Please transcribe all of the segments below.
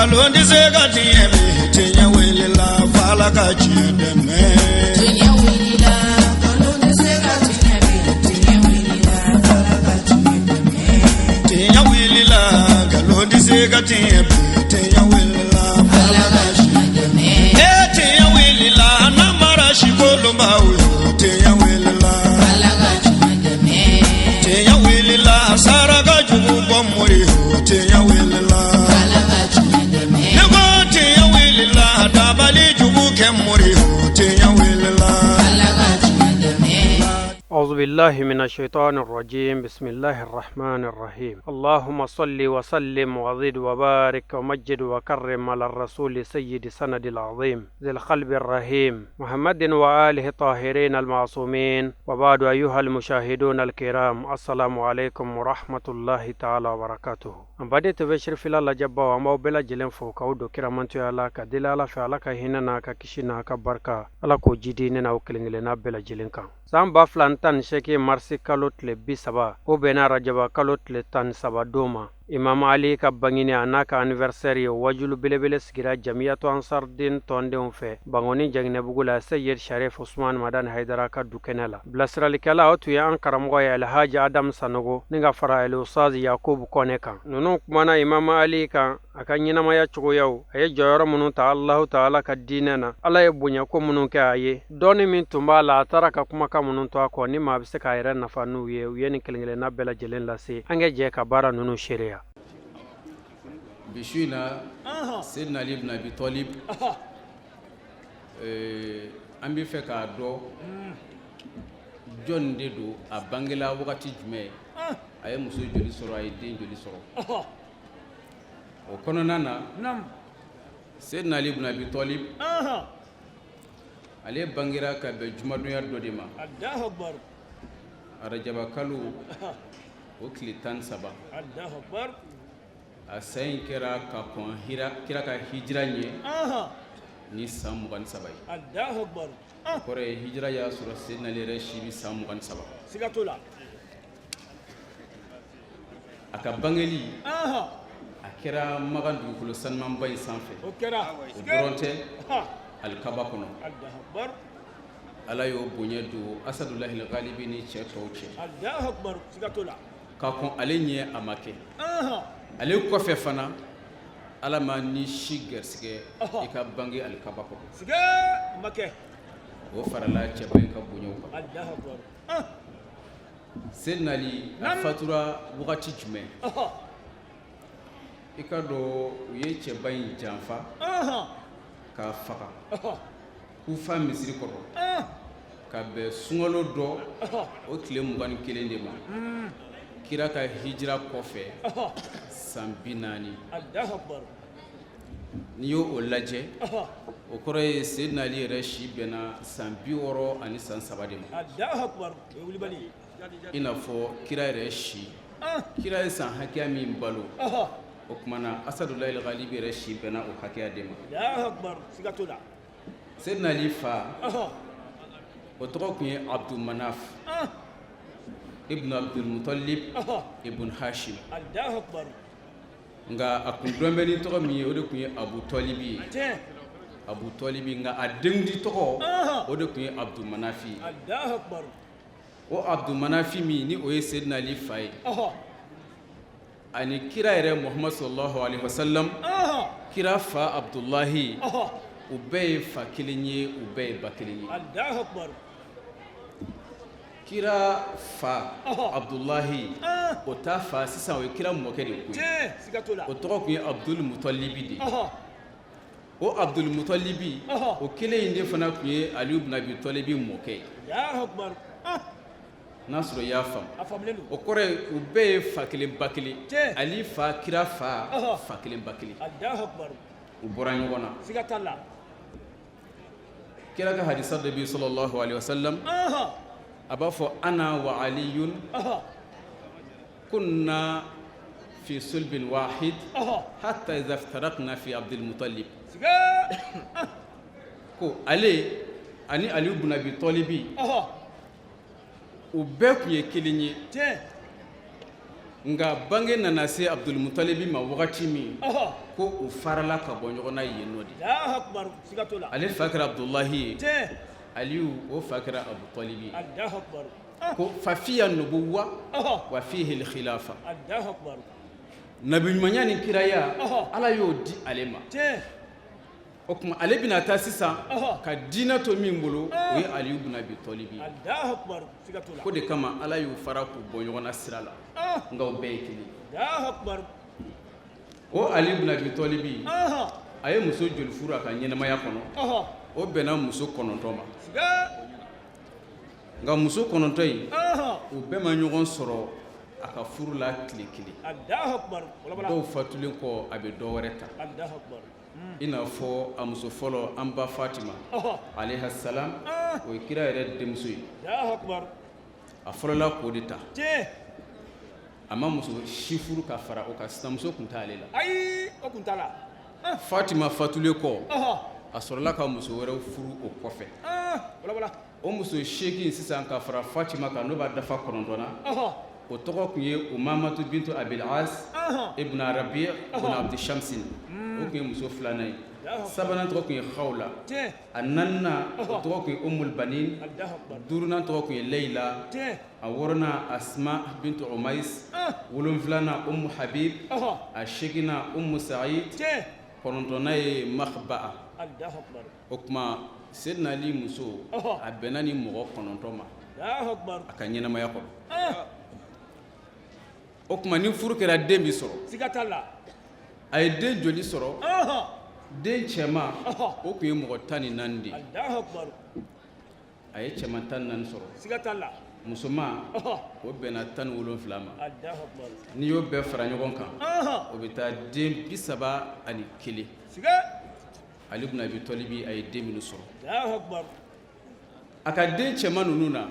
Nkalon tɛ se ka tiɲɛ bi, tiɲɛ wulila f'Ala ka tiɲɛ dɛmɛ. Tiɲɛ wulila, nkalon tɛ se ka tiɲɛ bi, tiɲɛ wulila, Ala ka tiɲɛ dɛmɛ. Tiɲɛ wulila, nkalon tɛ se ka tiɲɛ bi, tiɲɛ wulila Ala f'Ala ka ka tiɲɛ dɛmɛ. E tiɲɛ wulila, namara sikolonbaw yo, tiɲɛ wulila. Ala ka tiɲɛ dɛmɛ. Tiɲɛ wulila, saraka jugu bɔ mori yo, tiɲɛ wulila. Ala ka tiɲɛ dɛmɛ. Ne ko tiɲɛ wulila, dabali jugu kɛ mori yo, tiɲɛ wulila. Ala ka tiɲɛ dɛmɛ. أعوذ بالله من الشيطان الرجيم. بسم الله الرحمن الرحيم. اللهم صل وسلم وزد وبارك ومجد وكرم على الرسول سيد سند العظيم ذي القلب الرحيم محمد وآله الطاهرين المعصومين. وبعد، أيها المشاهدون الكرام، السلام عليكم ورحمة الله تعالى وبركاته. An baden TV Sherifila lajɛbaw, an b'aw bɛɛ lajɛlen fo k'aw don kiramantoya la ka deli Ala fɛ, Ala ka hinɛ n'a ka kisi n'a ka barika, Ala k'o jidi ne n'aw kelen kelenna bɛɛ lajɛlen kan. San 2018 marisi kalo tile 30, o bɛnna rajaba kalo tile 13 don ma, Imam Ali ka bangini a n'a ka anniversaire ye, wajulu belebele sigira Jamiyatu Ansarden tɔndenw fɛ Bangoni Jaginɛbugu la, Seyid Sharif Usman Madani Haidara ka du kɛnɛ la. Bilasiralikɛla, o tun ye an karamɔgɔ ye, Alhaji Adam Sanogo, ni ka fara Al-Ustaz Yakubu Kɔnɛ kan. Ninnu kumana Imam Ali kan, a ka ɲɛnamaya cogoyaw, a ye jɔyɔrɔ minnu ta Alahu Taala ka diinɛ na, Ala ye bonyako minnu kɛ a ye, dɔɔni min tun b'a la, a taara ka kumakan minnu to a kɔ ni maa bɛ se k'a yɛrɛ nafa n'u ye. U ye nin kelen kelenna bɛɛ lajɛlen lase. An kɛ jɛ ka baara ninnu seereya. Bi su in na, Seydina Ali ibn Abi Talib, an bɛ fɛ k'a dɔn jɔn de don, a bangela wagati jumɛn, a ye muso joli sɔrɔ, a ye den joli sɔrɔ. O kɔnɔna na, Seydina Ali ibn Abi Talib, ale bangera ka bɛn jumadonya dɔ de ma, arajaba kalo o tile 13. A san in kɛra ka kɔn kira ka hijira ɲɛ ni san 23 ye. O kɔrɔ ye, hijira y'a sɔrɔ Seydina Ali yɛrɛ si bɛ san 23. A ka bangeli, a kɛra Makan dugukolo sanumanba in sanfɛ. O dɔrɔn tɛ, alikaba kɔnɔ. Ala y'o bonya don Asadulahi Galibi ni cɛ tɔw cɛ. Ka kɔn ale ɲɛ, a ma kɛ. Ale kɔfɛ fana, Ala ma ni si garisɛgɛ i ka bange alikaba kɔnɔ. O farala cɛba in ka bonyaw kan. Seydina Ali, a fatura wagati jumɛn? I ka dɔn, u ye cɛba in janfa k'a faga Kufa misiri kɔrɔ ka bɛn sunkalo dɔ o tile 21 de ma, kira ka hijira kɔfɛ san 40. N'i y'o o lajɛ, o kɔrɔ ye Seydina Ali yɛrɛ si bɛnna san 60 ani san 3 de ma, i n'a fɔ kira yɛrɛ si. Kira ye san hakɛya min balo, o tuma na Asadulahi Galibi yɛrɛ si bɛnna o hakɛya de ma. Seydina Ali fa, o tɔgɔ tun ye Abdul Manaf ibn Abdul Mutalib ibn Hashim, nka a kun dɔn bɛ ni tɔgɔ min ye, o de tun ye Abu Tɔlibi ye, Abu Tɔlibi. Nka a denkundi tɔgɔ, o de tun ye Abdul Manafi ye. O Abdul Manafi min ni o ye Seydina Ali fa ye, ani kira yɛrɛ Muhammad sallallahu alaihi wasallam, kira fa Abdulahi, u bɛɛ ye fa kelen ye, u bɛɛ ye ba kelen ye. Kira fa Abdulahi, o ta fa sisan, o ye kira mɔkɛ de koyi, o tɔgɔ tun ye Abdul Mutalibi de ye. O Abdul Mutalibi o kelen in de fana tun ye Ali ibn Abi Talibi mɔkɛ ye, n'a sɔrɔ i y'a faamu. O kɔrɔ ye, u bɛɛ ye fa kelen ba kelen. Ali fa, kira fa, fa kelen ba kelen, u bɔra ɲɔgɔn na. Kira ka hadisa dɔ bɛ, sallallahu alaihi wasallam, a b'a fɔ: ana wa aliyun kunna fi sulbin wahid hatta idha iftarakna fi Abdul Muttalib. Ko ale ani Ali ibn Abi Talibi, u bɛɛ tun ye kelen ye. Nka bange nana se Abdulmutalibi ma wagati min, ko u farala ka bɔ ɲɔgɔn na yen nɔ de. Ale fa kɛra Abudulahi ye, Aliyu o fa kɛra Abu Talibi ye. Ko fafiya nubuwa wa fihi khilafa, nabiɲumanya ni kiraya Ala y'o di ale ma. O tuma ale bɛna taa sisan ka diinɛ to min bolo, o ye Aliyu bun Abi Talibi ye. Ko de kama Ala y'u fara k'u bɔ ɲɔgɔn na sira la, nka o bɛɛ ye kelen. O Ali bun Abi Talibi, a ye muso joli furu a ka ɲɛnamaya kɔnɔ? O bɛnna muso 9 ma. Nka muso 9 in, u bɛɛ ma ɲɔgɔn sɔrɔ a ka furu la tile kelen. Dɔw fatulen kɔ, a bɛ dɔ wɛrɛ ta, i n'a fɔ a muso fɔlɔ, an ba Fatima alayha salam, o ye kira yɛrɛ denmuso ye. A fɔlɔla k'o de ta. A ma muso si furu ka fara o kan, sinamuso tun t'ale la. Ayi, o tun t'a la. Fatima fatulen kɔ, a sɔrɔla ka muso wɛrɛw furu o kɔfɛ. O muso 8 sisan ka fara Fatima kan, n'o b'a dafa 9 na, o tɔgɔ tun ye Umamatu bintu Abil As ibn Rabi ibn Abdi Shamsin. O tun ye muso filanan ye. Sabanan tɔgɔ tun ye Khawla. A naaninan, o tɔgɔ tun ye Umul Banin. Duurunan tɔgɔ tun ye Leyila. A wɔɔrɔnan, Asma bintu Umais. Wolonfilanan, Umu Habib. A seeginnan, Umu Said. Kɔnɔntɔnnan ye Makhba'a. O tuma Seydina Ali muso, a bɛnna ni mɔgɔ 9 ma a ka ɲɛnamaya kɔnɔ. O tuma ni furu kɛra, den bɛ sɔrɔ. Siga t'a la. A ye den joli sɔrɔ? Den cɛman, o tun ye mɔgɔ 14 de ye. A ye cɛman 14 sɔrɔ. Siga t'a la. Musoman, o bɛnna 17 ma. N'i y'o bɛɛ fara ɲɔgɔn kan, o bɛ taa den 31. Ali ibn Abi Talibi, a ye den minnu sɔrɔ a ka den cɛman ninnu na,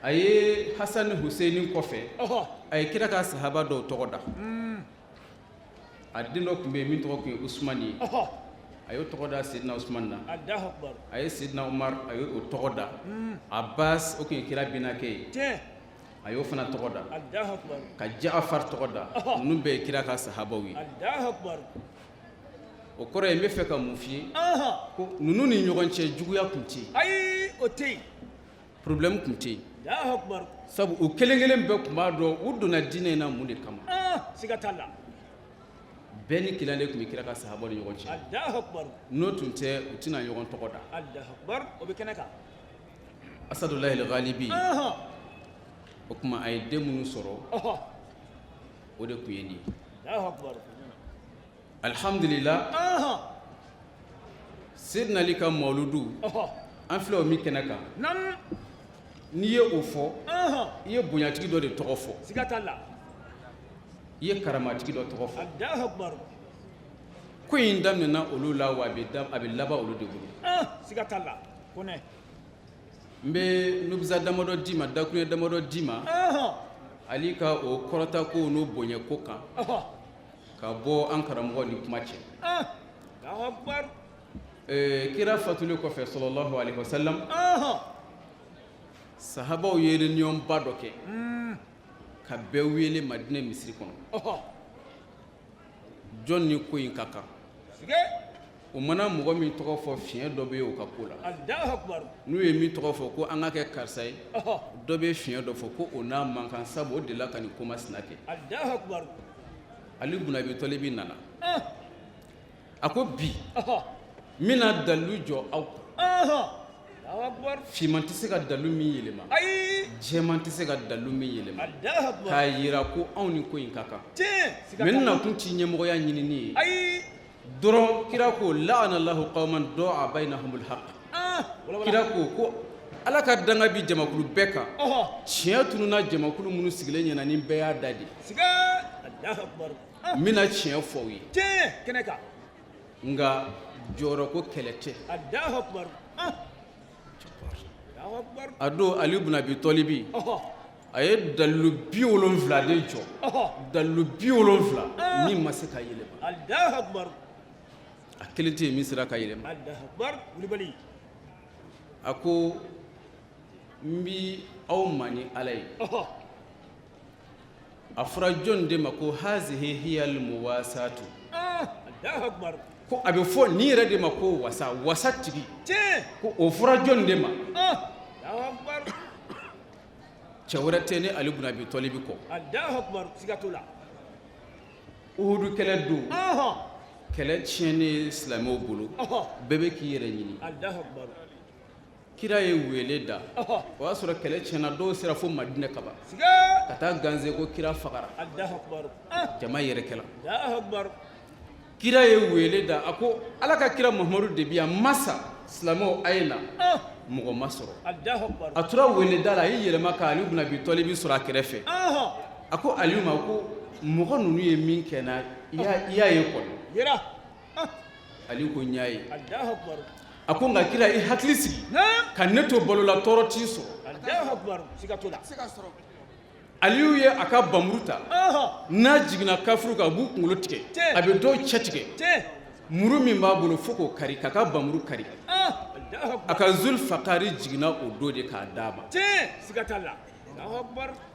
a ye Hasan ni Hussein kɔfɛ, a ye kira ka sahaba dɔw tɔgɔ da. A den dɔ tun bɛ yen min tɔgɔ tun ye Usumani ye, a y'o tɔgɔ da Seydina Usumani na. A ye Seydina Umar, a ye o tɔgɔ da. Abbas, o tun ye kira binaakɛ ye, a y'o fana tɔgɔ da, ka Jaafar tɔgɔ da. Ninnu bɛɛ ye kira ka sahabaw ye. O kɔrɔ ye, n bɛ fɛ ka mun f'i ye? Ko ninnu ni ɲɔgɔn cɛ, juguya tun tɛ yen. Ayi, o tɛ yen. Problème tun tɛ yen, sabu u kelen kelen bɛɛ tun b'a dɔn u donna diinɛ in na mun de kama. Siga t'a la. Bɛɛ ni kelenya de tun bɛ kira ka sahabaw ni ɲɔgɔn cɛ. N'o tun tɛ, u tɛna ɲɔgɔn tɔgɔ da. O bɛ kɛnɛ kan. Asadulahi Ghalibi, o tuma a ye den minnu sɔrɔ, o de tun ye nin ye. Alihamdulila, Seydina Ali ka mawuludu, an filɛ o min kɛnɛ kan, n'i ye o fɔ, i ye bonyatigi dɔ de tɔgɔ fɔ. Siga t'a la. I ye karamatigi dɔ tɔgɔ fɔ. Ko in daminɛna olu la, wa a bɛ laban olu de bolo. Siga t'a la, Kɔnɛ. N bɛ nubza damadɔ d'i ma, dakuruɲɛ damadɔ d'i ma Ali ka o kɔrɔtako n'o bonyako kan, ka bɔ an karamɔgɔ ni kuma cɛ. Kira fatulen kɔfɛ, sallallahu alaihi wasallam, sahabaw ye réunion ba dɔ kɛ ka bɛɛ wele Madinɛ misiri kɔnɔ. Jɔn ni ko in ka kan? O mana mɔgɔ min tɔgɔ fɔ, fiɲɛ dɔ bɛ yen o ka ko la. N'u ye min tɔgɔ fɔ ko an ka kɛ karisa ye, dɔ bɛ fiɲɛ dɔ fɔ ko o n'a man kan, sabu o delila ka nin ko masina kɛ. Ali bun Abi Talibi nana, a ko bi n bɛna dalilu jɔ aw kun, finman tɛ se ka dalilu min yɛlɛma, jɛman tɛ se ka dalilu min yɛlɛma, k'a yira ko anw ni ko in ka kan. Mais n nakun ti ɲɛmɔgɔya ɲinini ye dɔrɔn. Kira ko la'analahu qauman da'a bainahumul haqq. Kira ko ko Ala ka danga bi jamakulu bɛɛ kan, tiɲɛ tununa jamakulu minnu sigilen ɲɛna ni bɛɛ y'a da de. N bɛna tiɲɛ fɔ aw ye. Kɛnɛ kan. Nka jɔyɔrɔ ko kɛlɛ tɛ. A don, Ali bun Abi Talibi, a ye dalilu 70 de jɔ, dalilu 70 min ma se ka yɛlɛma. A kelen tɛ yen min sera ka yɛlɛma. A ko n bi aw ma ni Ala ye. A fɔra jɔn de ma ko hazihi hiyal muwasatu? Ko a bɛ fɔ nin yɛrɛ de ma ko wasa, wasa tigi. Ko o fɔra jɔn de ma? Cɛ wɛrɛ tɛ ni Ali bun Abi Tɔlibi kɔ. Uhudu kɛlɛ don, kɛlɛ tiɲɛnen silamɛw bolo, bɛɛ bɛ k'i yɛrɛ ɲini. Kira ye wele da, o y'a sɔrɔ kɛlɛ tiɲɛna, dɔw sera fo Madinɛ kaban ka taa ganse ko kira fagara, jama yɛrɛkɛla. Kira ye wele da, a ko Ala ka kira Muhamadu de bi yan, masa silamɛw a ye na. Mɔgɔ ma sɔrɔ. A tora wele da la, a y'i yɛlɛma ka Ali bun Abi Tɔlibi sɔrɔ a kɛrɛfɛ. A ko Aliyu ma ko mɔgɔ ninnu ye min kɛ n na, i y'a ye kɔni? Aliyu ko n y'a ye. A ko nka kira, i hakili sigi, ka ne to balo la, tɔɔrɔ t'i sɔrɔ. Aliyu ye a ka bamuru ta, n'a jiginna kafuru kan, a b'u kunkolo tigɛ, a bɛ dɔw cɛ tigɛ. Muru min b'a bolo, fo k'o kari, k'a ka bamuru kari. A ka zulfakari jiginna o don de k'a d'a ma.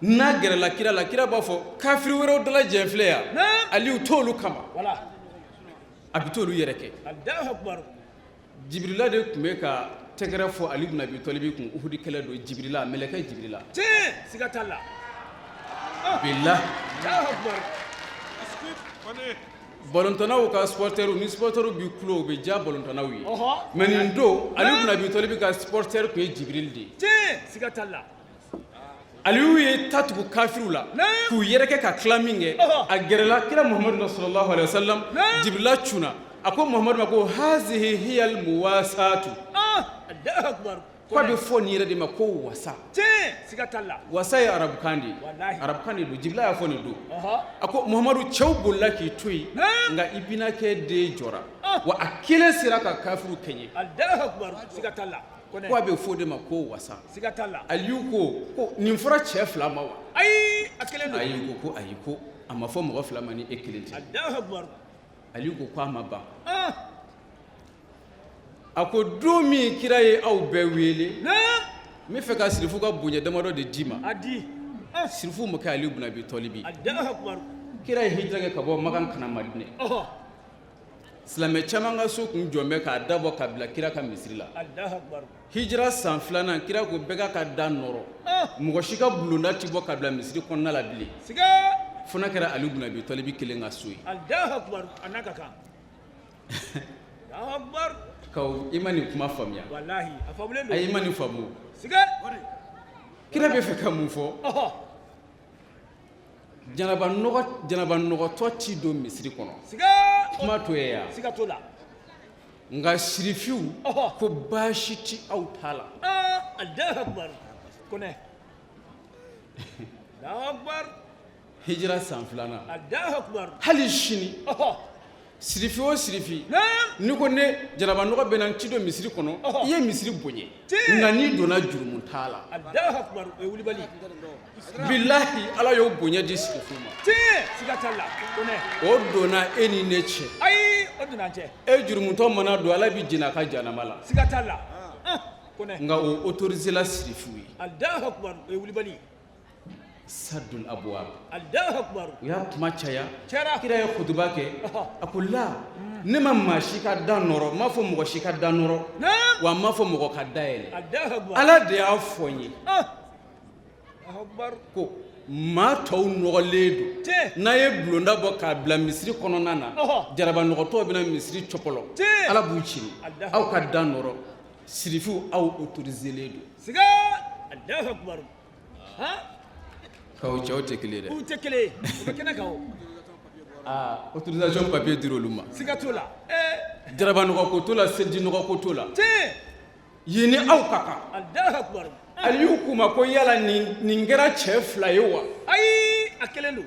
N'a gɛrɛla kira la, kira b'a fɔ kafiri wɛrɛw dalajɛ filɛ yan, Aliyu t'olu kama, a bɛ t'olu yɛrɛ kɛ. Jibirila de tun bɛ ka tɛgɛrɛ fɔ Ali bun Abi Tɔlibi kun Uhudi kɛlɛ don. Jibirila, mɛlɛkɛ Jibirila. Siga t'a la. Bilahi, balontannaw ka supporters, ni supporters b'i kulo, u bɛ diya balontannaw ye. Mais nin don, Ali bun Abi Tɔlibi ka supporter tun ye Jibiril de ye. Siga t'a la. Aliyu ye ta tugu kafiriw la k'u yɛrɛkɛ ka tila min kɛ, a gɛrɛla kira Muhamadu la sallallahu alaihi wasallam. Jibirila cunna, a ko Muhamadu ma ko hazihi hiyal muwasatu, ko a bɛ fɔ nin yɛrɛ de ma ko wasa. Siga t'a la. Wasa ye arabukan de ye, arabukan de don. Jibirila y'a fɔ nin don, a ko Muhamadu, cɛw bolila k'i to yen, nka i binakɛ den jɔra wa a kelen sera ka kafiriw kɛɲɛ. Siga t'a la. Ko a bɛ fɔ o de ma ko wasa. Siga t'a la. Aliyu ko nin fɔra cɛ fila ma wa? Ayi, a kelen don. Ayi, ko ayi, ko a ma fɔ mɔgɔ fila ma ni e kelen tɛ. Alahu akibaru. Aliyu ko a ma ban. A ko don min kira ye aw bɛɛ wele, n bɛ fɛ ka sirifu ka bonya damadɔ de d'i ma. A di. Sirifu mɔkɛ Ali bun Abi Tɔlibi. Alahu akibaru. Kira ye hijira kɛ ka bɔ Makan ka na Madinɛ. Silamɛ caman ka so kun jɔn bɛ k'a dabɔ ka bila kira ka misiri la. Hijira san filanan, kira ko bɛɛ k'a ka da nɔrɔ, mɔgɔ si ka bulonda ti bɔ ka bila misiri kɔnɔna la bilen, fo n'a kɛra Ali bun Abi Tɔlibi kelen ka so ye. Kaw, i ma nin kuma faamuya? Ayi, i ma nin faamu. Kira bɛ fɛ ka mun fɔ? Janaba nɔgɔtɔ ti don misiri kɔnɔ, kuma to ye yan. Siga t'o la. Nka sirifiw, ko baasi ti aw ta la. Alahu akibaru, Kɔnɛ, Alahu akibaru. Hijira san filanan. Alahu akibaru. Hali sini, sirifi o sirifi, n'i ko ne janaba nɔgɔ bɛ na, n ti don misiri kɔnɔ, i ye misiri bonya, nka n'i donna, jurumu t'a la. Alahu akibaru, o ye wulibali. Bilahi, Ala y'o bonya di sirifiw ma. Tiɲɛ, siga t'a la, Kɔnɛ. O donna e ni ne cɛ. Ayi, o donna an cɛ. E jurumutɔ mana don, Ala b'i jɛni a ka janama la. Siga t'a la, Kɔnɛ. Nka o autorisé la sirifiw ye. Alahu akibaru, o ye wulibali. Sadul abuwab. Alahu akibaru. U y'a kuma caya. Cɛra. Kira ye kutuba kɛ, a ko la, ne ma maa si ka da nɔrɔ, n m'a fɔ mɔgɔ si ka da nɔrɔ, wa n m'a fɔ mɔgɔ ka da yɛlɛ. Alahu akibaru. Ala de y'a fɔ n ye Alahu akibaru. ko maa tɔw nɔgɔlen don, n'a ye bulonda bɔ k'a bila misiri kɔnɔna na, jarabanɔgɔtɔw bɛna misiri cɔpɔlɔ, Ala b'u ci. Aw ka da nɔrɔ, sirifiw, aw autoriselen don. Siga, Alahu akibaru. Kaw, cɛw tɛ kelen dɛ. U tɛ kelen ye, u bɛ kɛnɛ kan o. Aa, autorisation papier dir'olu olu ma. Siga t'o la. Jarabanɔgɔ ko t'o la, seliji nɔgɔ ko t'o la. Yen ni aw ka kan. Alahu akibaru. Aliyu k'u ma ko yala nin kɛra cɛ fila ye wa? Ayi, a kelen don.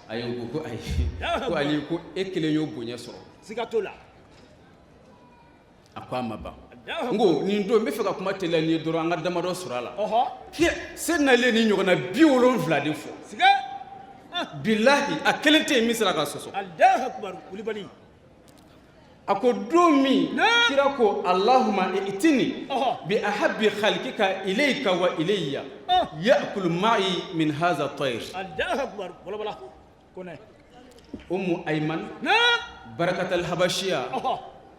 Ayi, u ko ko ayi, ko Aliyu, ko e kelen y'o bonya sɔrɔ. Siga t'o la. A ko a ma ban. N ko nin don, n bɛ fɛ ka kuma teliya nin ye dɔrɔn, an ka damadɔ sɔrɔ a la. Se nalen ni ɲɔgɔnna 70 de fɔ. Siga. Bilahi, a kelen tɛ yen min sera ka sɔsɔ. Alahu akibaru, wulibali. A ko don min kira ko allahuma itini bi ahabbi khalqika ilayka wa ilayya ya'kul ma'i min hadha tayr. Allahu akbar, wala wala kone. Ummu Ayman Barakatal Habashiya,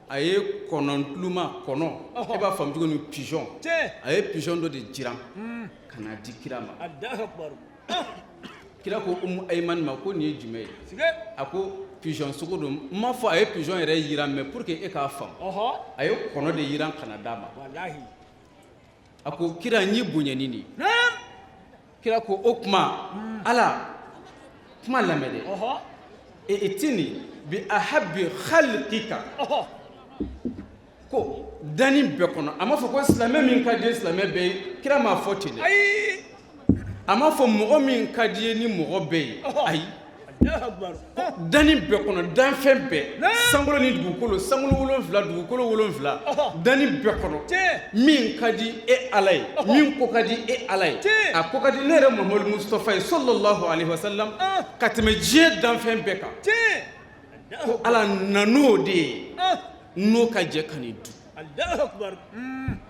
a ye kɔnɔntuluma kɔnɔ, e b'a faamu cogo min, pigeon, a ye pigeon dɔ de jiran ka n'a di kira ma. Allahu akbar. Kira ko Umu Ayman ma ko nin ye jumɛn ye? A ko pigeon sogo don. N m'a fɔ a ye pigeon yɛrɛ yiran, mais pour que e k'a faamu, a ye kɔnɔ de yiran ka na d'a ma. A ko kira, n y'i bonya ni nin. Kira ko o tuma ala kuma lamɛn dɛ, itini bi ahabbi khalqika, ko danni bɛɛ kɔnɔ. A m'a fɔ ko silamɛ min ka di ye silamɛ bɛɛ ye, kira m'a fɔ ten dɛ. A m'a fɔ mɔgɔ min ka di ye ni mɔgɔ bɛɛ ye, ayi, danni bɛɛ kɔnɔ, danfɛn bɛɛ, sankolo ni dugukolo, sankolo 7, dugukolo 7, danni bɛɛ kɔnɔ, min ka di e ala ye, min ko ka di e ala ye, a ko ka di ne yɛrɛ Muhamadu Mustafa ye sallallahu alaihi wasallam ka tɛmɛ diɲɛ danfɛn bɛɛ kan, ko ala na n'o de ye, n'o ka jɛ ka nin dun. Allahu akbar.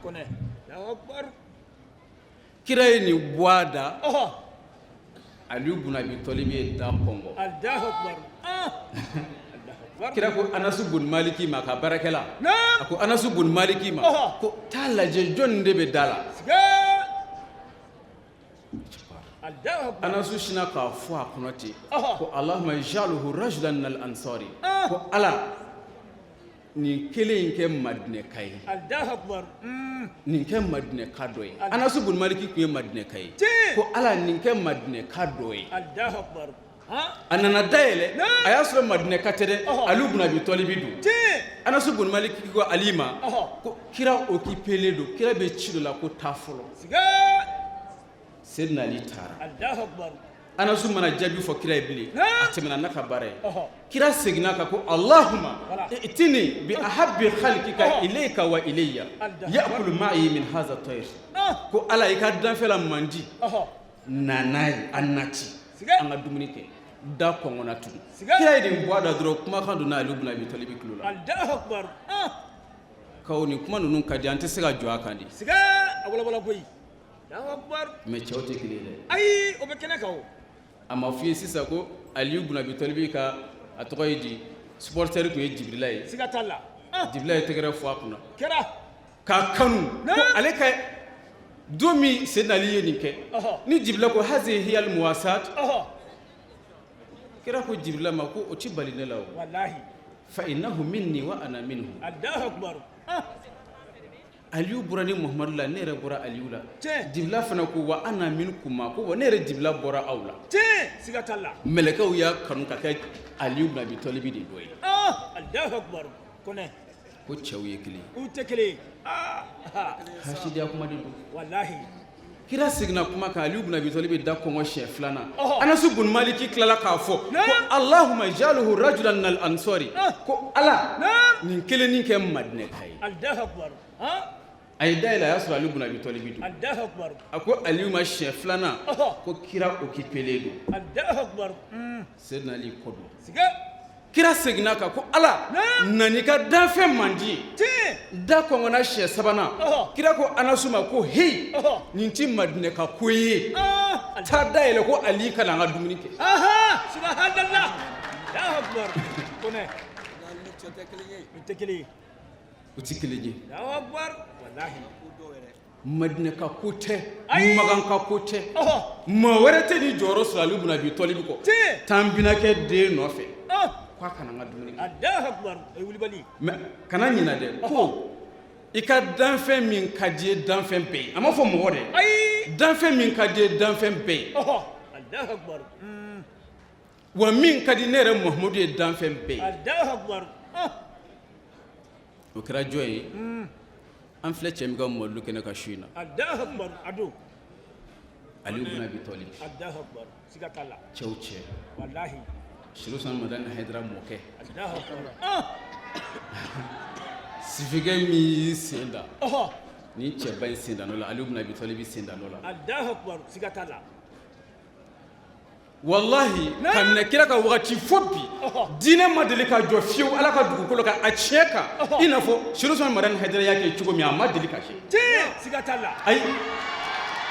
Kone. Allahu akbar. Kira ye nin bɔ a da, Aliyu bun Abi Tɔlibi ye da kɔngɔ. Allahu akbar. Kira ko Anasu bun Maliki ma, ka baarakɛla, a ko Anasu bun Maliki ma ko taa lajɛ jɔn de bɛ da la. Anasu sinna k'a fɔ a kɔnɔ ten ko Allahumma ij'alhu rajulan minal ansari, ko ala nin kelen in kɛ madinɛka ye, nin kɛ madinɛka dɔ ye. Anasu bun Maliki tun ye madinɛka ye, ko ala nin kɛ madinɛka dɔ ye. A nana dayɛlɛ, a y'a sɔrɔ madinɛka tɛ dɛ, Ali bun Abi Tɔlibi don. Anasu bun Maliki ko Ali ma ko kira occupélen don, kira bɛ ci dɔ la, ko taa fɔlɔ. Seydina Ali taara. Anasu mana jaabi fɔ kira ye bilen, a tɛmɛna n'a ka baara ye. Kira seginna kan ko Allahumma itini bi ahabbi khalqika ilayka wa ilayya ya'kulu ma'i min hadha tayr, ko ala i ka danfɛn la mandi na n'a ye, a nati an ka dumuni kɛ. Da kɔngɔnna tugun. Kira ye nin bɔ a da dɔrɔn, kumakan donna Ali bun Abi Talibi tulo la. Allahu akbar. Kawo nin kuma ninnu ka di, an tɛ se ka jɔ a kan de. Siga a walawala koyi. Mais cɛw tɛ kelen ye dɛ. Ayi, o bɛ kɛnɛ kan o. A ma f'i ye sisan ko Aliyu bun Abi Talibi ka a tɔgɔ ye di, supporter tun ye Jibirila ye. Siga t'a la. Jibirila ye tɛgɛrɛ fɔ a kunna. Kɛra. K'a kanu ko ale ka don min Seydina Ali ye nin kɛ, ni Jibirila ko hazihi hiyal muwasat, kira ko Jibirila ma ko o ti bali ne la o. Walahi. Fa innahu minni wa ana minhu. Allahu akbar. Aliyu bɔra ne Muhamadu la, ne yɛrɛ bɔra Aliyu la. Jibirila fana ko wa ana minkuma, ko wa ne yɛrɛ Jibirila bɔra aw la. Tiɲɛ, siga t'a la. Mɛlɛkɛw y'a kanu ka kɛ Aliyu bun Abi Talibi de dɔ ye. Allahu akbar. Kɔnɛ. Ko cɛw ye kelen ye. U tɛ kelen ye. Hasidiya kuma de don. Walahi. Kira seginna kuma kan, Aliyu bun Abi Talibi da kɔngɔ siɲɛ filanan. Anasu bun Maliki tilala k'a fɔ ko Allahumma ij'alhu rajulan minal ansari, ko ala nin kelennin kɛ Madinɛka ye. Allahu akbar. A ye da yɛlɛ, a y'a sɔrɔ Aliyu bun Abi Talibi don. Allahu akbar. A ko Aliyu ma siɲɛ filanan ko kira occupélen don. Allahu akbar. Seydina Ali kɔ don. Siga. Kira seginna kan ko ala na n'i ka danfɛn mandi ye. Da kɔngɔnna siɲɛ sabanan, kira ko Anasu ma ko heyi, nin ti Madinɛka ko ye, taa da yɛlɛ ko Ali ka na an ka dumuni kɛ. Subhanallah. Allahu akbar. Kɔnɛ. U tɛ kelen ye. U tɛ kelen ye. Allahu akbar. Walahi. Madinɛka ko tɛ, Makanka ko tɛ, maa wɛrɛ tɛ nin jɔyɔrɔ sɔrɔ Ali bun Abi Talibi kɔ. Taa n binakɛ den nɔfɛ k'a ka na n ka dumuni kɛ. Allahu akbar. O ye wulibali. Mais kana ɲinɛ dɛ, ko i ka danfɛn min ka di ye danfɛn bɛɛ ye, a ma fɔ mɔgɔ dɛ. Ayi. Danfɛn min ka di ye danfɛn bɛɛ ye. Allahu akbar. Wa min ka di ne yɛrɛ Muhamadu ye danfɛn bɛɛ ye. Allahu akbar. O kɛra jɔn ye? An filɛ cɛ min ka mawuludu kɛnɛ kan su in na. Allahu akbar. A don. Aliyu bun Abi Talibi. Allahu akbar. Siga t'a la. Cɛw cɛ. Walahi. Serifu Usumani Madani Hayidara mɔkɛ. Allahu akbar. Sifikɛ min y'i sen da. Ni cɛba in sen da nɔ la, Aliyu bun Abi Talibi sen da nɔ la. Allahu akbar. Siga t'a la. Walahi, ka minɛ kira ka wagati fo bi, diinɛ ma deli ka jɔ fiyewu Ala ka dugukolo kan a tiɲɛ kan i n'a fɔ Chérif Ousmane Madani Haidara y'a kɛ cogo min, a ma deli ka kɛ. Tiɲɛ, siga t'a la. Ayi,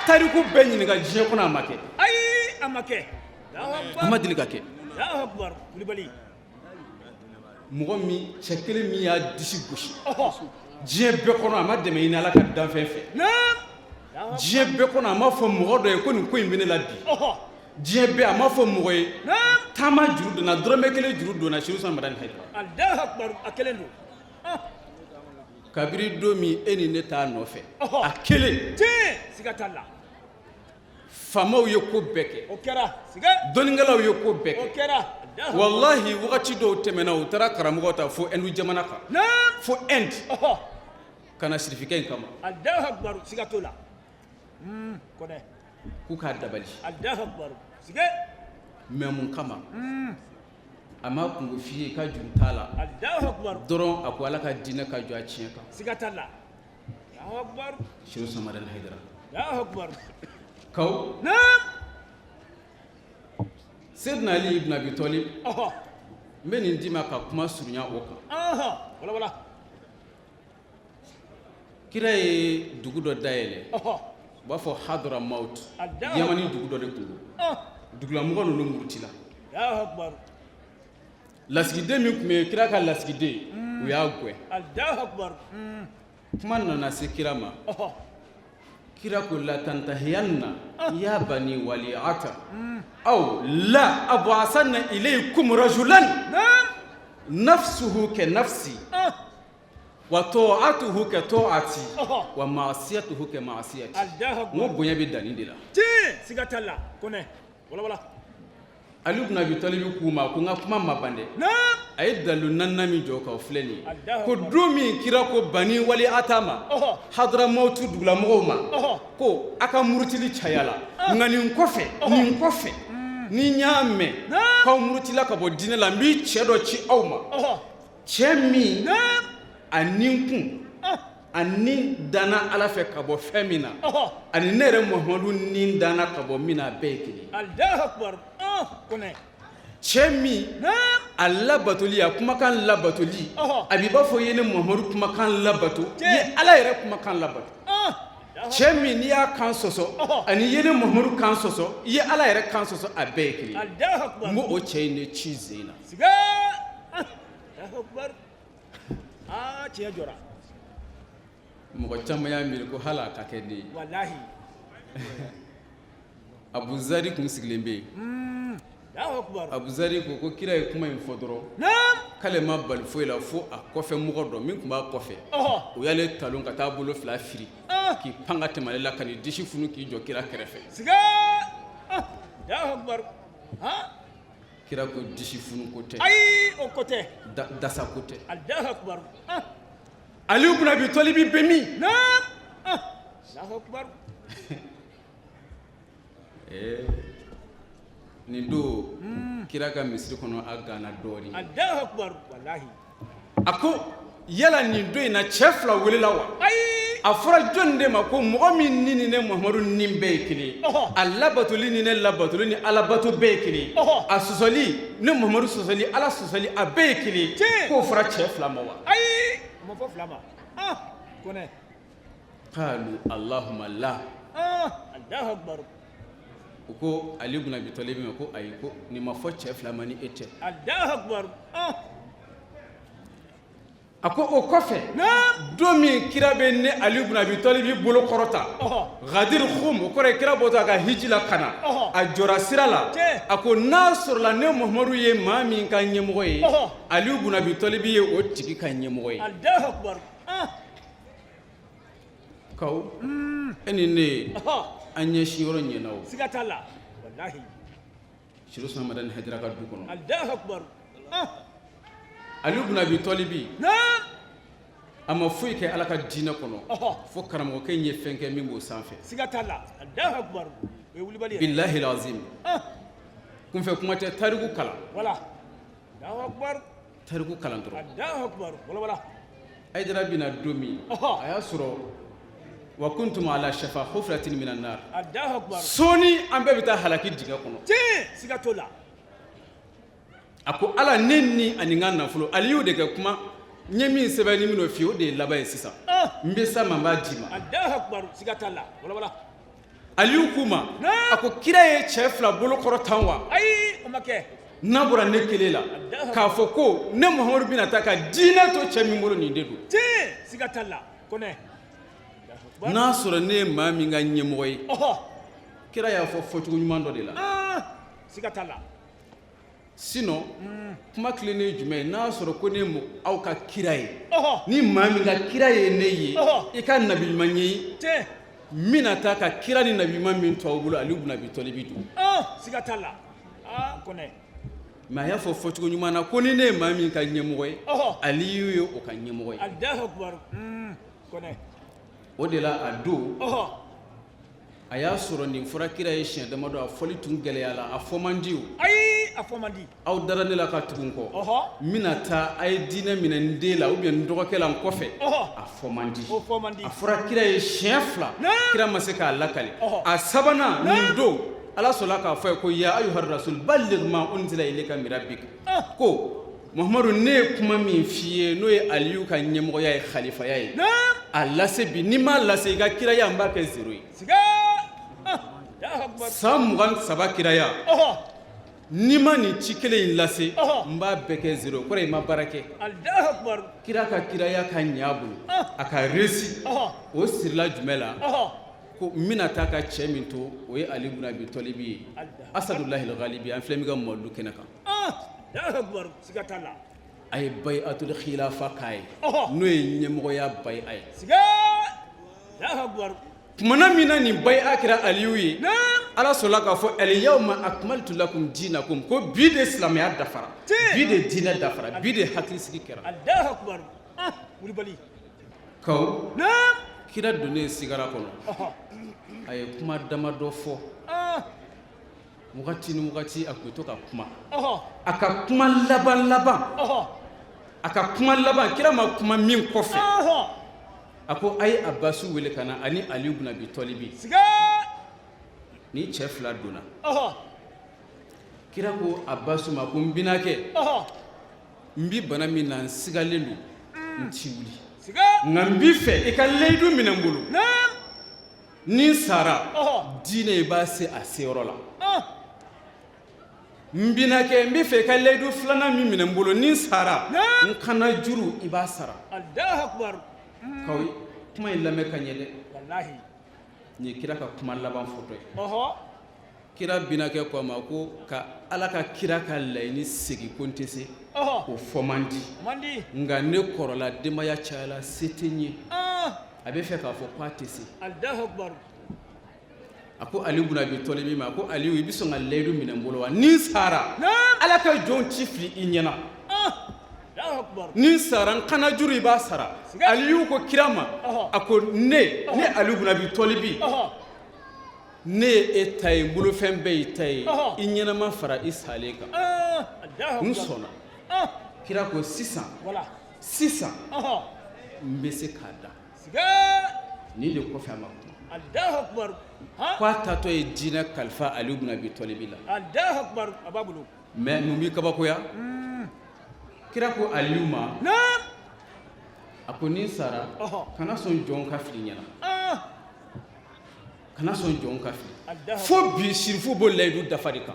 tariku bɛɛ ɲininka diɲɛ kɔnɔ, a ma kɛ. Ayi, a ma kɛ. A ma deli ka kɛ. Allahu akbar, Kulibali. Mɔgɔ min, cɛ kelen min y'a disi gosi diɲɛ bɛɛ kɔnɔ, a ma dɛmɛ ɲini Ala ka danfɛn fɛ. Diɲɛ bɛɛ kɔnɔ, a ma fɔ mɔgɔ dɔ ye ko nin ko in bɛ ne la bi. Diɲɛ bɛɛ, a ma fɔ mɔgɔ ye taama juru donna, dɔrɔmɛ kelen juru donna Chérif Ousmane Madani Haidara. Allahu akbar, a kelen don. Kabiri don min e ni ne t'a nɔfɛ, a kelen. Tiɲɛ, siga t'a la. Faamaw ye ko bɛɛ kɛ. O kɛra, siga. Dɔnnikɛlaw ye ko bɛɛ O kɛ. kɛra. Walahi, wagati dɔw tɛmɛna, u taara karamɔgɔ ta fo Ɛndu jamana kan, fo Inde, ka na sirifikɛ in kama. Allahu akbar, siga t'o la. Kɔnɛ. K'u k'a dabali. Allahu akbar, siga. Mais mun kama? A ma kungo f'i ye ka juru t'a la. Allahu akbar. Dɔrɔn a ko Ala ka diinɛ ka jɔ a tiɲɛ kan. Siga t'a la. Allahu akbar. Chérif Ousmane Madani Haidara. Allahu akbar. Kaw. Seydina Ali ibn Abi Talib. N bɛ nin d'i ma ka kuma surunya o kan. Wala wala. Kira ye dugu dɔ dayɛlɛ, u b'a fɔ Hadramaut, Yamani dugu dɔ de tun don. Dugulamɔgɔ ninnu murutila. Allahu akbar. Lasigiden min tun bɛ yen, kira ka lasigiden, u y'a gɛn. Allahu akbar. Kuma nana se kira ma. Kira ko la tantahiyanna ya bani wali'ata aw la ab'asanna ilaykum rajulan nafsuhu ka nafsi wa ta'atuhu ka ta'ati wa ma'asiyatuhu ka ma'asiyati. Allahu N ko akbar. Bonya bɛ danni de la. Tiɲɛ, siga t'a la, Kɔnɛ, wala wala. Ali ibn Abi Talib k'u ma ko n ka kuma ma ban dɛ. A ye dalilu naaninan min jɔ o kan, o filɛ nin ye. Allahu Ko akbar. don min kira ko bani wali ata ma, Hadramawtu dugulamɔgɔw ma, ko a ka murutili caya la, nka nin kɔfɛ, nin kɔfɛ, ni n y'a mɛn k'aw murutila ka bɔ diinɛ la, n b'i cɛ dɔ ci aw ma, cɛ min a ni kun a ni danna Ala fɛ ka bɔ fɛn min na, ani ne yɛrɛ Muhamadu ni danna ka bɔ min na, a bɛɛ ye kelen ye. Allahu akbar, Kɔnɛ. Cɛ min a labatoli, a kumakan labatoli, a b'i b'a fɔ i ye ne Muhamadu kumakan labato, i ye Ala yɛrɛ kumakan labato. Cɛ min n'i y'a kan sɔsɔ, ani i ye ne Muhamadu kan sɔsɔ, i ye Ala yɛrɛ kan sɔsɔ, a bɛɛ ye kelen ye. Allahu akbar. N b'o o cɛ in de ci zen na. Siga. Allahu akbar. Aa, tiɲɛ jɔra. Mɔgɔ caman y'a miiri ko hali a ka kɛ ne ye. Walahi. Abuzari tun sigilen bɛ yen. Allahu akbar. Abuzari ko ko kira ye kuma in fɔ dɔrɔn, k'ale ma bali foyi la fo a kɔfɛ mɔgɔ dɔ min tun b'a kɔfɛ, o y'ale talon ka taa bolo fila firi k'i pan ka tɛmɛ ale la, ka n'i disi funu k'i jɔ kira kɛrɛfɛ. Siga. Allahu akbar. Kira ko disi funu ko tɛ. Ayi, o ko tɛ. Dasa ko tɛ. Allahu akbar. Ali ibn Abi Talib bɛ min? Allahu akbar. Nin don kira ka misiri kɔnɔ, a ganna dɔɔnin. Allahu akbar, walahi. A ko yala nin don in na, cɛ fila welela wa? Ayi. A fɔra jɔnni de ma ko mɔgɔ min ni ni ne Muhamadu ni bɛɛ ye kelen ye, a labatoli ni ne labatoli ni alabato bɛɛ ye kelen ye, a sɔsɔli ne Muhamadu sɔsɔli, Ala sɔsɔli, a bɛɛ ye kelen ye, k'o fɔra cɛ fila ma wa? Ayi, o ma fɔ fila ma. Kɔnɛ. Qalu Allahumma la. Allahu akbar. U ko Ali ibn Abi Talib ma ko ayi, ko nin ma fɔ cɛ fila ma ni e tɛ. Allahu akbar. A ko o kɔfɛ, don min kira bɛ ne Ali ibn Abi Talib bolo kɔrɔta Ghadir Khum, o kɔrɔ ye kira bɔtɔ a ka hiji la ka na, a jɔra sira la, a ko n'a sɔrɔla ne Muhamadu ye maa min ka ɲɛmɔgɔ ye, Ali ibn Abi Talib ye o tigi ka ɲɛmɔgɔ ye. Allahu akbar. Kaw, e ni ne, an ɲɛsin yɔrɔ ɲɛna o. Siga t'a la, walahi. Chérif Ousmane Madani Haidara ka du kɔnɔ. Allahu akbar. Ali ibn Abi Talib, a ma foyi kɛ Ala ka diinɛ kɔnɔ fo karamɔgɔkɛ in ye fɛn kɛ min b'o sanfɛ. Siga t'a la. Allahu akbar. O ye wulibali ye. Billahi lazim. Kunfɛ kuma tɛ, tariku kalan. Wala. Allahu akbar. Tariku kalan dɔrɔn. Allahu akbar. Wala wala. Haidara bɛna don min, a y'a sɔrɔ Wa kuntum ala shafa hufratin minan nar. Allahu akbar. Sɔɔni an bɛɛ bɛ taa halaki dingɛ kɔnɔ. Tiɲɛ, siga t'o la. A ko Ala, ne ni ani n ka nafolo, Aliyu de kɛ kuma n ye min sɛbɛn ni min n'o f'i ye, o de ye laban ye sisan. N bɛ s'a ma, n b'a d'i ma. Allahu akbar, siga t'a la, wala wala. Aliyu k'u ma, a ko kira ye cɛ fila bolo kɔrɔ tan wa? Ayi, o ma kɛ. N'a bɔra ne kelen la k'a fɔ ko ne Muhamadu bɛna taa ka diinɛ to cɛ min bolo, nin de don. Tiɲɛ, siga t'a la, Kɔnɛ. N'a sɔrɔ ne ye maa min ka ɲɛmɔgɔ ye, kira y'a fɔ fɔcogo ɲuman dɔ de la. Siga t'a la. Sinon kuma tilennen ye jumɛn ye? N'a sɔrɔ ko ne ye aw ka kira ye, ni maa min ka kira ye ne ye, i ka nabi ɲuman ye, n bɛna taa ka kira ni nabi ɲuman min to aw bolo, Aliyu bun Abi Talibi don. Siga t'a la, Kɔnɛ. Mais a y'a fɔ fɔcogo ɲuman na ko ni ne ye maa min ka ɲɛmɔgɔ ye, Aliyu ye o ka ɲɛmɔgɔ ye. Allahu akbar, Kɔnɛ. O de la a don, a y'a sɔrɔ nin fɔra kira ye siɲɛ damadɔ, a fɔli tun gɛlɛyala, a fɔ man di o. Ayi, a fɔ man di. Aw dara ne la ka tugu n kɔ, n bɛna taa a ye diinɛ minɛ n den la ou bien n dɔgɔkɛ la n kɔfɛ, a fɔ man di. O fɔ man di. A fɔra kira ye siɲɛ fila, kira ma se k'a lakale. A sabanan nin don, Ala sɔrɔla k'a fɔ a ye ko ya ayuha rasul balligh ma unzila ilayka min rabbik, ko Muhamadu, ne ye kuma min f'i ye, n'o ye Aliyu ka ɲɛmɔgɔya ye, khalifaya ye, a lase bi. N'i m'a lase, i ka kiraya n b'a kɛ zéro ye. San 23 kiraya, n'i ma nin ci kelen in lase, n b'a bɛɛ kɛ zéro, kɔrɔ i ma baara kɛ. Kira ka kiraya ka ɲɛ a bolo, a ka réussi, o sirila jumɛn la? Ko n bɛna taa ka cɛ min to, o ye Ali bun Abi Talibi ye, asadulahi ghalibi. An filɛ min ka mawuludu kɛnɛ kan, a ye bayiatul khilafa k'a ye, n'o ye ɲɛmɔgɔya bayi'a ye. Tumana min na nin bayi'a kɛra Aliyu ye, Ala sɔrɔla k'a fɔ alyawma akmaltu lakum dinakum, ko bi de silamɛya dafara, bi de diinɛ dafara, bi de hakilisigi kɛra. Kaw kira donnen sigara kɔnɔ, a ye kuma damadɔ fɔ. Wagati ni wagati a tun bɛ to ka kuma. A ka kuma laban laban, a ka kuma laban, kira ma kuma min kɔfɛ, a ko a ye Abasu wele ka na ani Aliyu bun Abi Talibi. Ni cɛ fila donna, kira ko Abasu ma ko n binakɛ, n bi bana min na, n sigalen don, n ti wuli, nka n b'i fɛ i ka layidu minɛ n bolo, ni n sara, diinɛ i b'a se a seyɔrɔ la. N binakɛ, n b'i fɛ i ka layidu filanan min minɛ n bolo, ni n sara, n kana juru i b'a sara. Kaw, kuma in lamɛn ka ɲɛ dɛ. Nin ye kira ka kuma laban fɔtɔ ye. Kira binakɛ ko a ma ko ka Ala ka kira ka laɲini segin ko n tɛ se, o fɔ man di, nka ne kɔrɔla, denbaya cayala, se tɛ n ye. A bɛ fɛ k'a fɔ ko a tɛ se. A ko Ali bun Abi Talibi ma ko Aliyu, i bɛ sɔn ka layidu minɛ n bolo wa? Ni n sara, Ala ka jɔnw ti fili i ɲɛna. Ni n sara, n kana juru i b'a sara. Aliyu ko kira ma, a ko ne Ali bun Abi Talibi, ne ye e ta ye, n bolofɛn bɛɛ y'i ta ye, i ɲɛnama fara i salen kan, n sɔnna. Kira ko sisan sisan n bɛ se k'a da. Nin de kɔfɛ a ma kuma k'a taatɔ ye diinɛ kalifa Ali bun Abi Talibi la. Mais mun b'i kabakoya? Kira ko Aliyu ma, a ko ni n sara, kana sɔn jɔn ka fili ɲɛna, kana sɔn jɔn ka fili. Fo bi sirifu b'o layidu dafa de kan.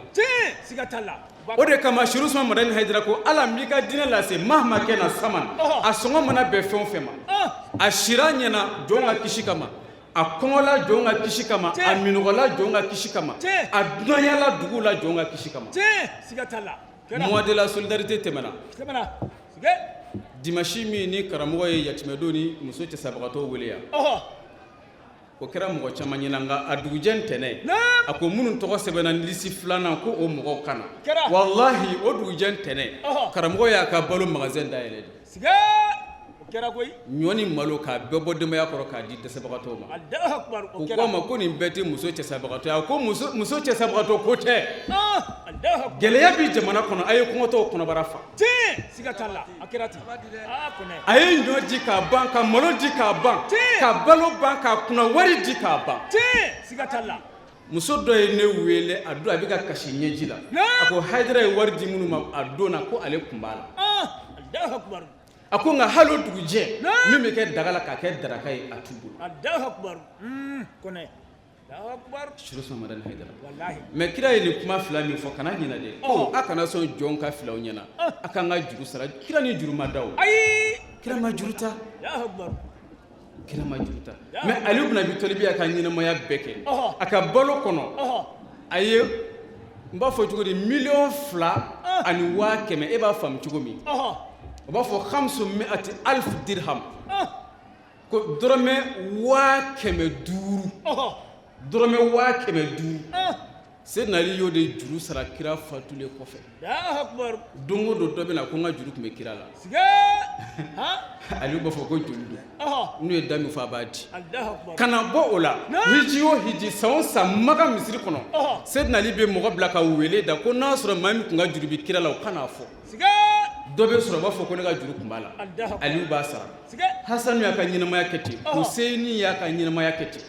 O de kama Sirifu Usumani Madani Hayidara ko Ala, n b'i ka diinɛ lase mahama kɛna saman, a sɔngɔ mana bɛn fɛn o fɛn ma. A sira ɲɛna jɔn ka kisi kama, a kɔngɔla jɔn ka kisi kama, a minɔgɔla jɔn ka kisi kama, a dunanyala dugu la jɔn ka kisi kama. Mois de la solidarité tɛmɛna dimanche min ni karamɔgɔ ye yatimɛdenw ni muso cɛsabagatɔw wele yan, o kɛra mɔgɔ caman ɲɛna, nka a dugujɛ ntɛnɛn, a ko minnu tɔgɔ sɛbɛnna lisi filanan, ko o mɔgɔw ka na. Walahi, o dugujɛ ntɛnɛn, karamɔgɔ y'a ka balo magasin dayɛlɛ de, ɲɔ ni malo k'a bɛɛ bɔ denbaya kɔrɔ k'a di dɛsɛbagatɔw ma. U ko a ma ko nin bɛɛ tɛ muso cɛsabagatɔ ye. A ko muso cɛsabagatɔ ko tɛ. Gɛlɛya bɛ jamana kɔnɔ, a ye kɔngɔtɔw kɔnɔbara fa. A ye ɲɔ di k'a ban, ka malo di k'a ban, ka balo ban, ka kunna wari di k'a ban. Muso dɔ ye ne wele a don, a bɛ ka kasi ɲɛji la. A ko Hayidara ye wari di minnu ma a don na, ko ale tun b'a la. A ko nka hali o dugujɛ, min bɛ kɛ daga la k'a kɛ daraka ye, a t'u bolo. Sirifo Madani Hayidara, mais kira ye nin kuma fila min fɔ, kana ɲinɛ dɛ, ko a kana sɔn jɔn ka fili aw ɲɛna, a k'an ka juru sara. Kira ni juru ma da o, kira ma juru ta, kira ma juru ta. Mais Ali ibn Abi Talib y'a ka ɲɛnamaya bɛɛ kɛ a ka balo kɔnɔ, a ye, n b'a fɔ cogo di, 2,100,000. E b'a faamu cogo min, o b'a fɔ hamsu mi'ati alif dirham, ko dɔrɔmɛ 500,000, dɔrɔmɛ 500,000. Seydina Ali y'o de juru sara kira fatulen kɔfɛ. Don o don dɔ bɛ na ko n ka juru tun bɛ kira la. Ali b'a fɔ ko joli don, n'u ye da min fɔ a b'a di. Ka na bɔ o la, hiji o hiji, san o san, Maka misiri kɔnɔ, Seydina Ali bɛ mɔgɔ bila ka wele da ko n'a sɔrɔ maa min tun ka juru bɛ kira la, o ka n'a fɔ. Dɔ bɛ sɔrɔ, o b'a fɔ ko ne ka juru tun b'a la, Aliyu b'a sara. Hasanu y'a ka ɲɛnamaya kɛ ten, Huseyini y'a ka ɲɛnamaya kɛ ten.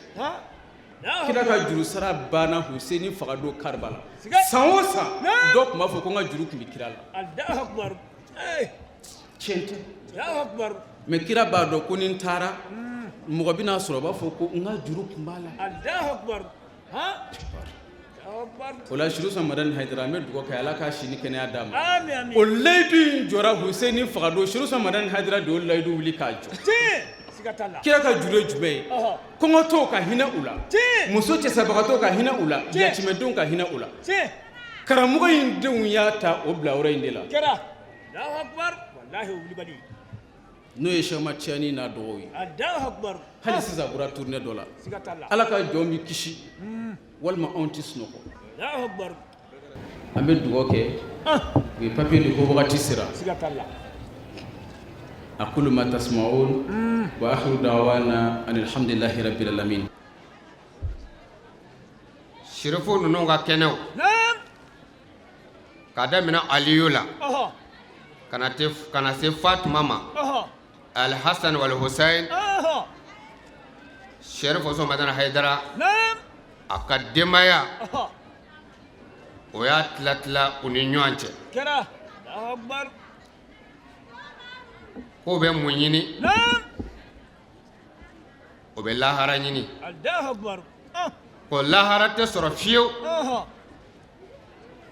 Kira ka juru sara banna Huseyini fagadon Karibala. San o san dɔ tun b'a fɔ ko n ka juru tun bɛ kira la. Tiɲɛ tɛ, mais kira b'a dɔn ko ni n taara, mɔgɔ bɛna sɔrɔ, o b'a fɔ ko n ka juru tun b'a la. O la, Sirifo Madani Hayidara, an bɛ dugawu kɛ, Ala k'a si ni kɛnɛya d'a ma. O layidu in jɔra Huseyini fagadon. Sirifo Madani Hayidara de y'o layidu wuli k'a jɔ. Kira ka juru ye jumɛn ye? Kɔngɔtɔw ka hinɛ u la, muso cɛsabagatɔw ka hinɛ u la, yatimɛdenw ka hinɛ u la. Karamɔgɔ in denw y'a ta o bila yɔrɔ in de la, n'o ye Sɛki Ahmad Tijani n'a dɔgɔw ye. Hali sisan bɔra tournée dɔ la. Ala ka jɔn bɛ kisi walima anw tɛ sunɔgɔ. An bɛ dugawu kɛ. U ye papier di ko wagati sera. Aqulu ma tasma'un wa akhiru da'wana anil hamdulillahi rabbil alamin. Sirifu ninnu ka kɛnɛw, ka daminɛ Aliyu la ka na se Fatuma ma, Alhasan wal Hussein, Sherif Usman Madani Hayidara a ka denbaya, o y'a tila tila u ni ɲɔgɔn cɛ. K'o bɛ mun ɲini? O bɛ lahara ɲini. Ko lahara tɛ sɔrɔ fiyewu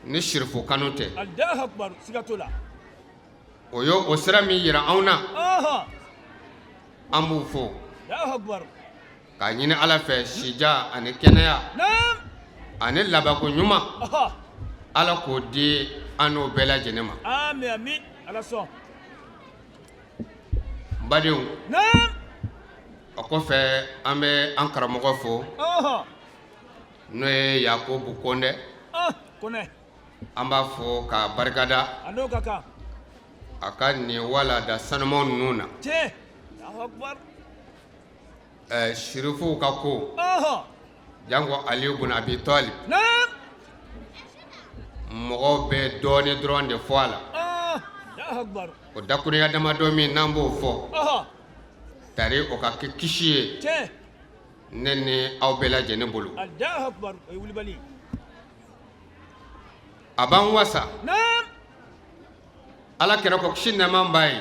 ni sirifu kanu tɛ. O ye o sira min yira anw na, an b'u fo k'a ɲini Ala fɛ sija ani kɛnɛya ani labanko ɲuman, Ala k'o di an n'o bɛɛ lajɛlen ma. N badenw, o kɔfɛ an bɛ an karamɔgɔ fo, n'o ye Yakubu Kɔndɛ. An b'a fo k'a barikada a ka nin walanda sanuman ninnu na. Sirifuw ka ko, janko Aliyu bun Abi Talib, mɔgɔw bɛ dɔɔnin dɔrɔn de fɔ a la. O dakurunya damadɔ min n'an b'o fɔ tari, o ka kɛ kisi ye ne ni aw bɛɛ lajɛlen bolo. A b'an wasa. Ala kira ko, kisi nɛɛma b'a ye: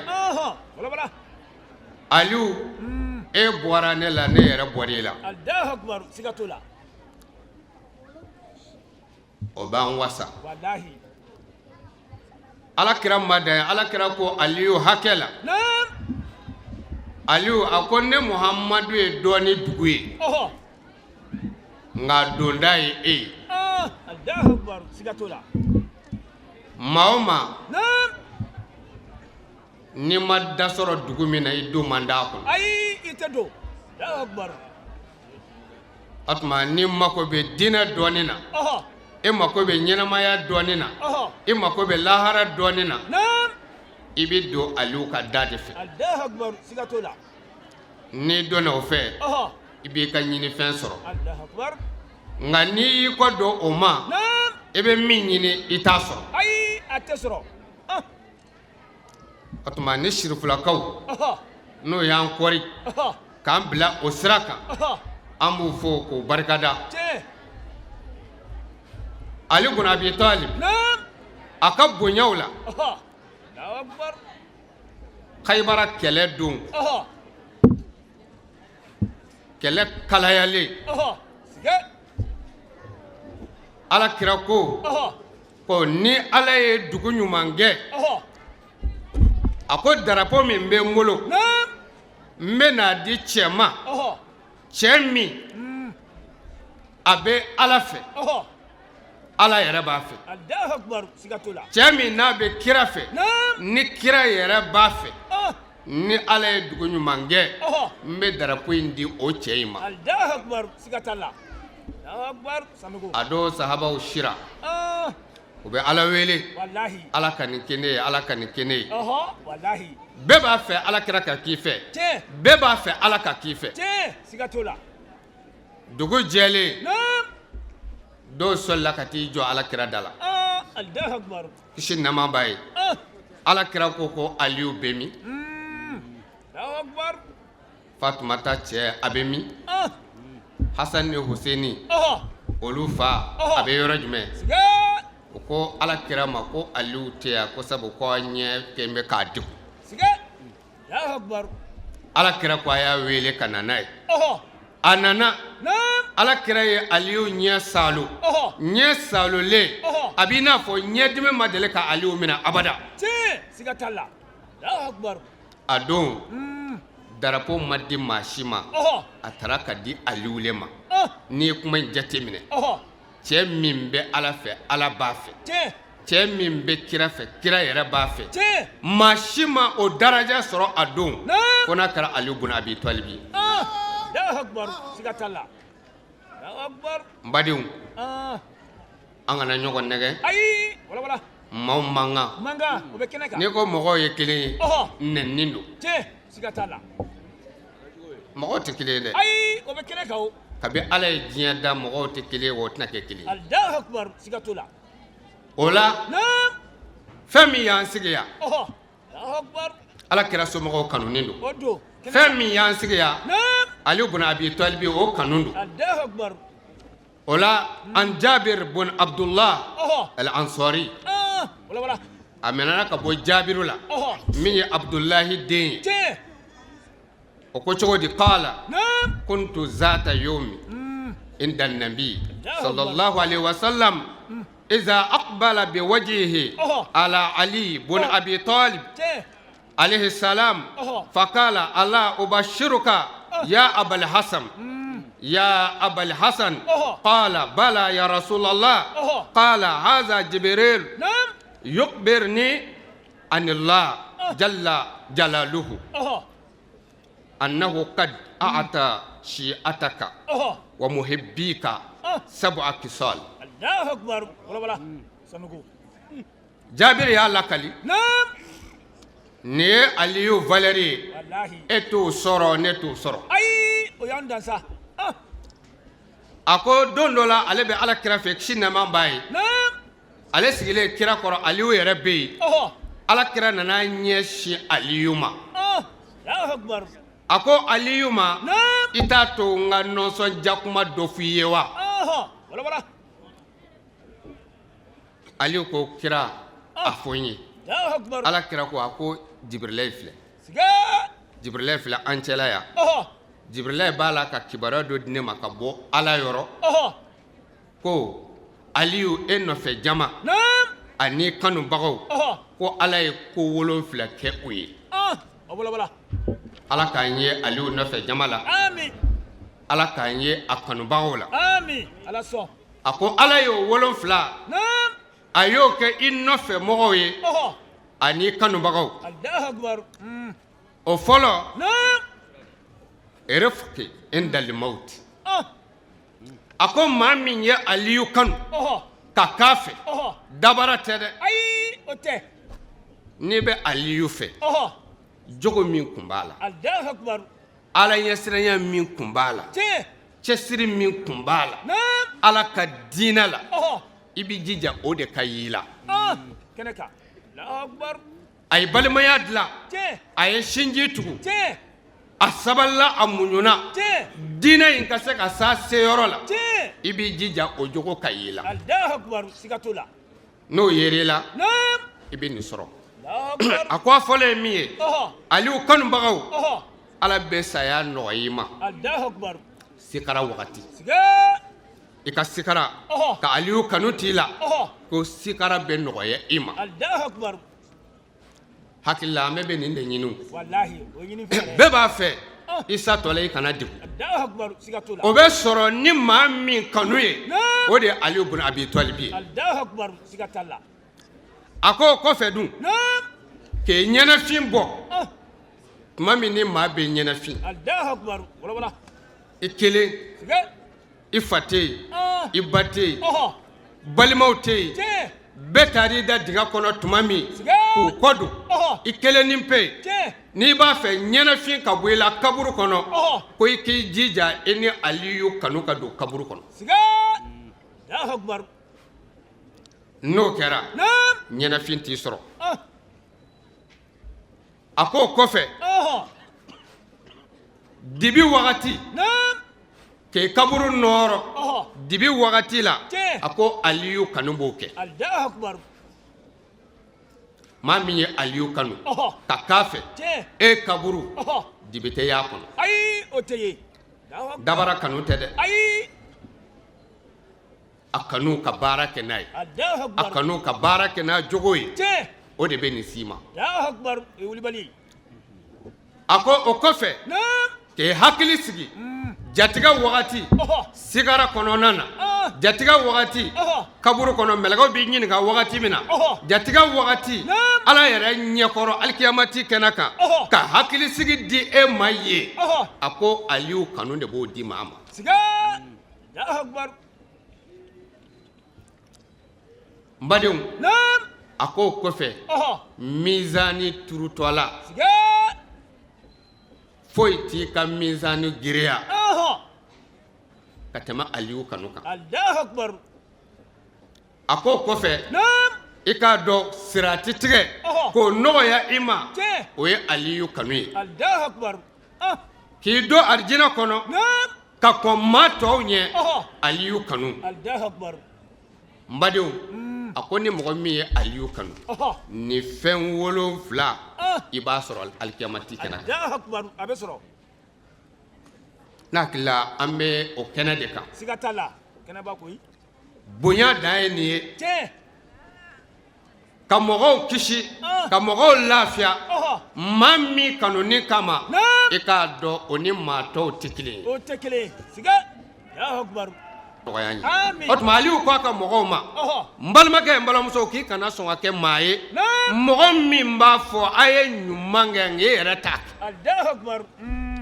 Aliyu, e bɔra ne la, ne yɛrɛ bɔra e la. O b'an wasa. Ala kira ma dan, ala kira ko Aliyu hakɛ la: Aliyu, a ko ne Muhamadu ye dɔnni dugu ye, nka donda ye e ye. Maa o maa n'i ma da sɔrɔ dugu min na, i don man d'a kɔnɔ. Ayi, i tɛ don. O tuma n'i mako bɛ diinɛ dɔnni na, e mako bɛ ɲɛnamaya dɔnni na, e mako bɛ lahara dɔnni na, i bɛ don Aliyu ka da de fɛ. N'i donna o fɛ, i b'i ka ɲinifɛn sɔrɔ. Nka n'i y'i kɔ don o ma, I bɛ min ɲini, i t'a sɔrɔ. Ayi, a tɛ sɔrɔ. O tuma ni sirifulakaw n'o y'an kɔri k'an bila o sira kan, an b'u fo k'u barikada. Ali bun Abi Talib, a ka bonyaw la, Kayibara kɛlɛ don, kɛlɛ kalayalen, Ala kira ko ko ni Ala ye dugu ɲuman kɛ, a ko darapo min bɛ n bolo, n bɛ n'a di cɛ ma, cɛ min a bɛ Ala fɛ, Ala yɛrɛ b'a fɛ, cɛ min n'a bɛ kira fɛ, ni kira yɛrɛ b'a fɛ. Ni Ala ye dugu ɲuman kɛ, n bɛ darapo in di o cɛ in ma. A don sahabaw sira, u bɛ Ala wele, Ala ka nin kɛ ne ye, Ala ka nin kɛ ne ye. Bɛɛ b'a fɛ Ala kira ka k'i fɛ, bɛɛ b'a fɛ Ala ka k'i fɛ. Dugu jɛlen, dɔw sɔlila ka t'i jɔ Ala kira da la, kisi nɛɛma b'a ye. Ala kira ko ko Aliyu bɛ min? Fatumata cɛ, a bɛ min? Hasan ni Huseni, olu fa, a bɛ yɔrɔ jumɛn? U ko Ala kira ma ko Aliyu tɛ yan, ko sabu ko ɲɛ kɛlen bɛ k'a degun. Ala kira ko a y'a wele ka na n'a ye. A nana, Ala kira ye Aliyu ɲɛ saalo. Ɲɛ saalolen, a b'i n'a fɔ ɲɛdimi ma deli ka Aliyu minɛ abada. A don darapo ma di maa si ma, a taara ka di Aliyu le ma. N'i ye kuma in jate minɛ, cɛ min bɛ Ala fɛ, Ala b'a fɛ, cɛ min bɛ kira fɛ, kira yɛrɛ b'a fɛ. Maa si ma o daraja sɔrɔ a don fo n'a kɛra Aliyu bun Abi Talibi ye. N badenw, an kana ɲɔgɔn nɛgɛn. Maaw man kan. N'i ko mɔgɔw ye kelen ye, nɛni don. Mɔgɔw tɛ kelen ye dɛ. Kabi Ala ye diɲɛ da, mɔgɔw tɛ kelen ye, wa o tɛna kɛ kelen ye. O la, fɛn min y'an sigi yan, Ala kira somɔgɔw kanunen don. Fɛn min y'an sigi yan, Ali bun Abi Talibi, o kanu don. O la, an Jabir bun Abdullah al Ansari, a minɛna ka bɔ Jabiru la, min ye Abdulahi den ye. O ko cogo di? Qala kuntu zata yomi inda nabi sallallahu alaihi wasallam iza aqbala bi wajhihi ala Ali bun Abi Talib alayhi salam, faqala ala ubashiruka ya Abal Hasan, ya Abal Hasan? Qala bala ya Rasulallah. Qala hadha Jibril yukhbirni anillah jalla jalaluhu annahu qad a'ata shi'ataka wa muhibbika sab'a kisal. Jabiri y'a lakali, nin ye Aliyu valeur ye, e t'o sɔrɔ, ne t'o sɔrɔ. Ayi, o y'an dan sa. A ko don dɔ la, ale bɛ Ala kira fɛ, kisi nɛɛma b'a ye. Ale sigilen kira kɔrɔ, Aliyu yɛrɛ bɛ yen. Ala kira nana ɲɛsin Aliyu ma. A ko Aliyu ma, i t'a to n ka nɔnsɔnja kuma dɔ f'i ye wa? Aliyu ko kira, a fɔ n ye. Ala kira ko, a ko Jibirilayi filɛ, Jibirilayi filɛ an cɛla yan. Jibirilayi b'a la ka kibaruya dɔ di ne ma ka bɔ Ala yɔrɔ, ko Aliyu, e nɔfɛ jama ani kanubagaw, ko Ala ye ko 7 kɛ u ye. Ala k'an ye Aliyu nɔfɛ jama la, Ala k'an ye a kanubagaw la. A ko Ala y'o 7, a y'o kɛ i nɔfɛ mɔgɔw ye ani kanubagaw. O fɔlɔ, rifqi indal mawt. A ko maa min ye Aliyu kanu ka k'a fɛ, dabara tɛ dɛ. Ayi, o tɛ. N'i bɛ Aliyu fɛ, jogo min kun b'a la, Ala ɲɛsiranya min kun b'a la, cɛsiri min kun b'a la Ala ka diinɛ la. I b'i jija o de ka y'i la. Kɛnɛ kan, Alahu akibaru. A ye balimaya dilan, a ye sinji tugu, a sabalila, a muɲuna, diinɛ in ka se ka s'a seyɔrɔ la. I b'i jija o jogo ka y'i la. Alahu akibaru, siga t'o la. N'o yer'i la, i bɛ nin sɔrɔ. A ko a fɔlɔ ye min ye, Aliyu kanubagaw, Ala bɛ saya nɔgɔya i ma. Alahu akibaru. Sikara wagati, i ka sikara ka Aliyu kanu t'i la, ko sikara bɛ nɔgɔya i ma. Alahu akibaru. Hakili la, an bɛɛ bɛ nin de ɲini. Bɛɛ b'a fɛ i satɔ la i kana degun. O bɛ sɔrɔ ni maa min kanu ye, o de ye Aliyu bun Abi Talibi ye. A ko o kɔfɛ dun, k'i ɲɛnafin bɔ tuma min ni maa bɛ ɲɛnafin, i kelen, i fa tɛ yen, i ba tɛ yen, balimaw tɛ yen, bɛɛ taara i da dingɛ kɔnɔ tuma min k'u kɔ don, i kelen ni pe, n'i b'a fɛ ɲɛnafin ka bɔ i la kaburu kɔnɔ, ko i k'i jija i ni Aliyu kanu ka don kaburu kɔnɔ. N'o kɛra, ɲɛnafin t'i sɔrɔ. A ko o kɔfɛ, dibi wagati, k'i kaburu nɔɔrɔ dibi wagati la, a ko Aliyu kanu b'o kɛ. Maa min ye Aliyu kanu ka k'a fɛ, e kaburu dibi tɛ y'a kɔnɔ. Ayi, o tɛ ye. Dabara kanu tɛ dɛ. Ayi. A kanu ka baara kɛ n'a ye, a kanu ka baara kɛ n'a jogo ye, o de bɛ nin s'i ma. A ko o kɔfɛ, k'i hakili sigi jatigɛ wagati sigara kɔnɔna na, jatigɛ wagati kaburu kɔnɔ, mɛlɛkɛw b'i ɲininka wagati min na, jatigɛ wagati Ala yɛrɛ ɲɛkɔrɔ alikiyamati kɛnɛ kan, ka hakili sigi di e ma ye. A ko Aliyu kanu de b'o di maa ma. N badenw, a ko o kɔfɛ, mizani turutɔla, foyi t'i ka mizani girinya ka tɛmɛ Aliyu kanu kan. A ko o kɔfɛ, i k'a dɔn sirati tigɛ k'o nɔgɔya i ma, o ye Aliyu kanu ye. K'i don arijinɛ kɔnɔ ka kɔn maa tɔw ɲɛ, Aliyu kanu. N badenw, a ko ni mɔgɔ min ye Aliyu kanu, ni fɛn wolonfila i b'a sɔrɔ alikiyamati kɛnɛ kan. A bɛ sɔrɔ. N'a hakili la, an bɛ o kɛnɛ de kan. Siga t'a la, kɛnɛba koyi. Bonya dan ye nin ye, ka mɔgɔw kisi, ka mɔgɔw lafiya. Maa min kanuni kama, i k'a dɔn o ni maa tɔw tɛ kelen ye. O tɛ kelen ye, siga. Nɔgɔya ye. O tuma, Aliyu ko a ka mɔgɔw ma, n balimakɛ, n balimamuso, k'i kana sɔn ka kɛ maa ye, mɔgɔ min b'a fɔ a ye ɲuman kɛ nka e yɛrɛ t'a kɛ.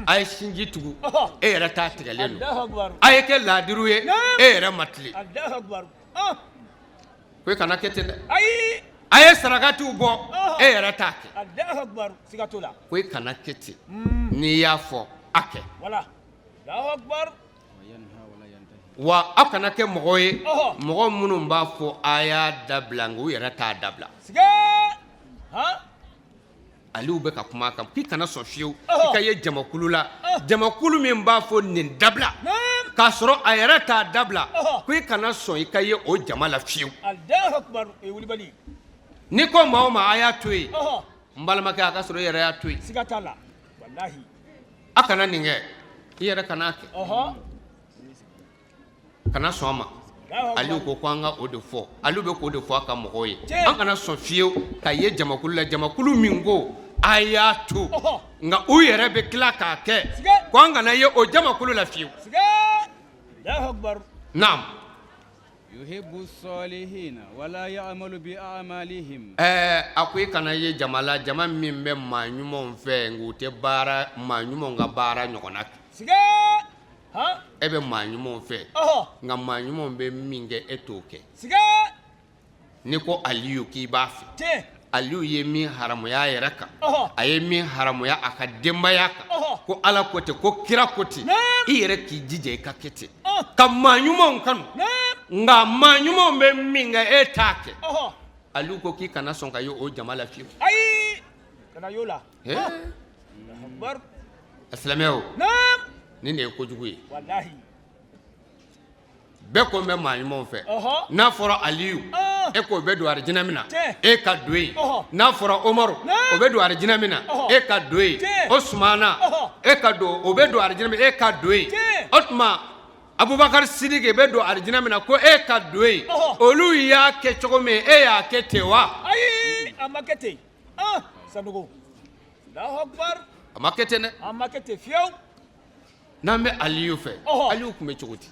A ye sinji tugu, e yɛrɛ t'a tigɛlen don. A ye kɛ laadiri ye, e yɛrɛ ma tilen. Ko e kana kɛ ten dɛ. Ayi. A ye sarakatiw bɔ, e yɛrɛ t'a kɛ. Siga t'o la. Ko e kana kɛ ten. N'i y'a fɔ, a kɛ. Wa aw kana kɛ mɔgɔ ye, mɔgɔ minnu b'a fɔ a y'a dabila nka u yɛrɛ t'a dabila. Aliyu bɛ ka kuma a kan k'i kana sɔn fiyewu i ka ye jamakulu la, jamakulu min b'a fɔ nin dabila k'a sɔrɔ a yɛrɛ t'a dabila, ko i kana sɔn i ka ye o jama la fiyewu. N'i ko maa o maa a y'a to yen, n balimakɛ, a ka sɔrɔ i yɛrɛ y'a to yen. A kana nin kɛ, i yɛrɛ kana kɛ, kana sɔn a ma. Aliyu ko an ka o de fɔ. Aliyu bɛ k'o de fɔ a ka mɔgɔw ye, an kana sɔn fiyewu ka ye jamakulu la, jamakulu min ko a y'a to nka u yɛrɛ bɛ tila k'a kɛ, ko an kana ye o jamakulu la fiyewu. Naam. Yuhibbu salihina wala ya'malu bi a'malihim. Ɛɛ, a ko i kana ye jama la, jama min bɛ maa ɲumanw fɛ nka u tɛ baara maa ɲumanw ka baara ɲɔgɔnna kɛ. E bɛ maa ɲumanw fɛ, nka maa ɲumanw bɛ min kɛ, e t'o kɛ. N'i ko Aliyu k'i b'a fɛ, Aliyu ye min haramuya a yɛrɛ kan, a ye min haramuya a ka denbaya kan, ko Ala ko ten, ko kira ko ten, i yɛrɛ k'i jija i ka kɛ ten, ka maa ɲumanw kanu. Nka maa ɲumanw bɛ min kɛ, e t'a kɛ. Aliyu ko k'i kana sɔn ka ye o jama la fiyewu. Ayi, kana y'o la. Eh? Akbar. Silamɛw, Naam. Nin de ye kojugu ye. Walahi. Bɛɛ ko n bɛ maa ɲumanw fɛ. N'a fɔra Aliyu, e k'o bɛ don arijinɛ min na, e ka don yen. N'a fɔra Umaru, o bɛ don arijinɛ min na, e ka don yen. Osumana, e ka don, o bɛ don arijinɛ min, e ka don yen. O tuma Abubakar Sidiki bɛ don arijinɛ min na, ko e ka don yen. Olu y'a kɛ cogo min, e y'a kɛ ten wa? Ayi, a ma kɛ ten. Ah, Sanogo, Allahu akbar. A ma kɛ ten dɛ. A ma kɛ ten fiyewu. N'an bɛ Aliyu fɛ, Aliyu tun bɛ cogo di?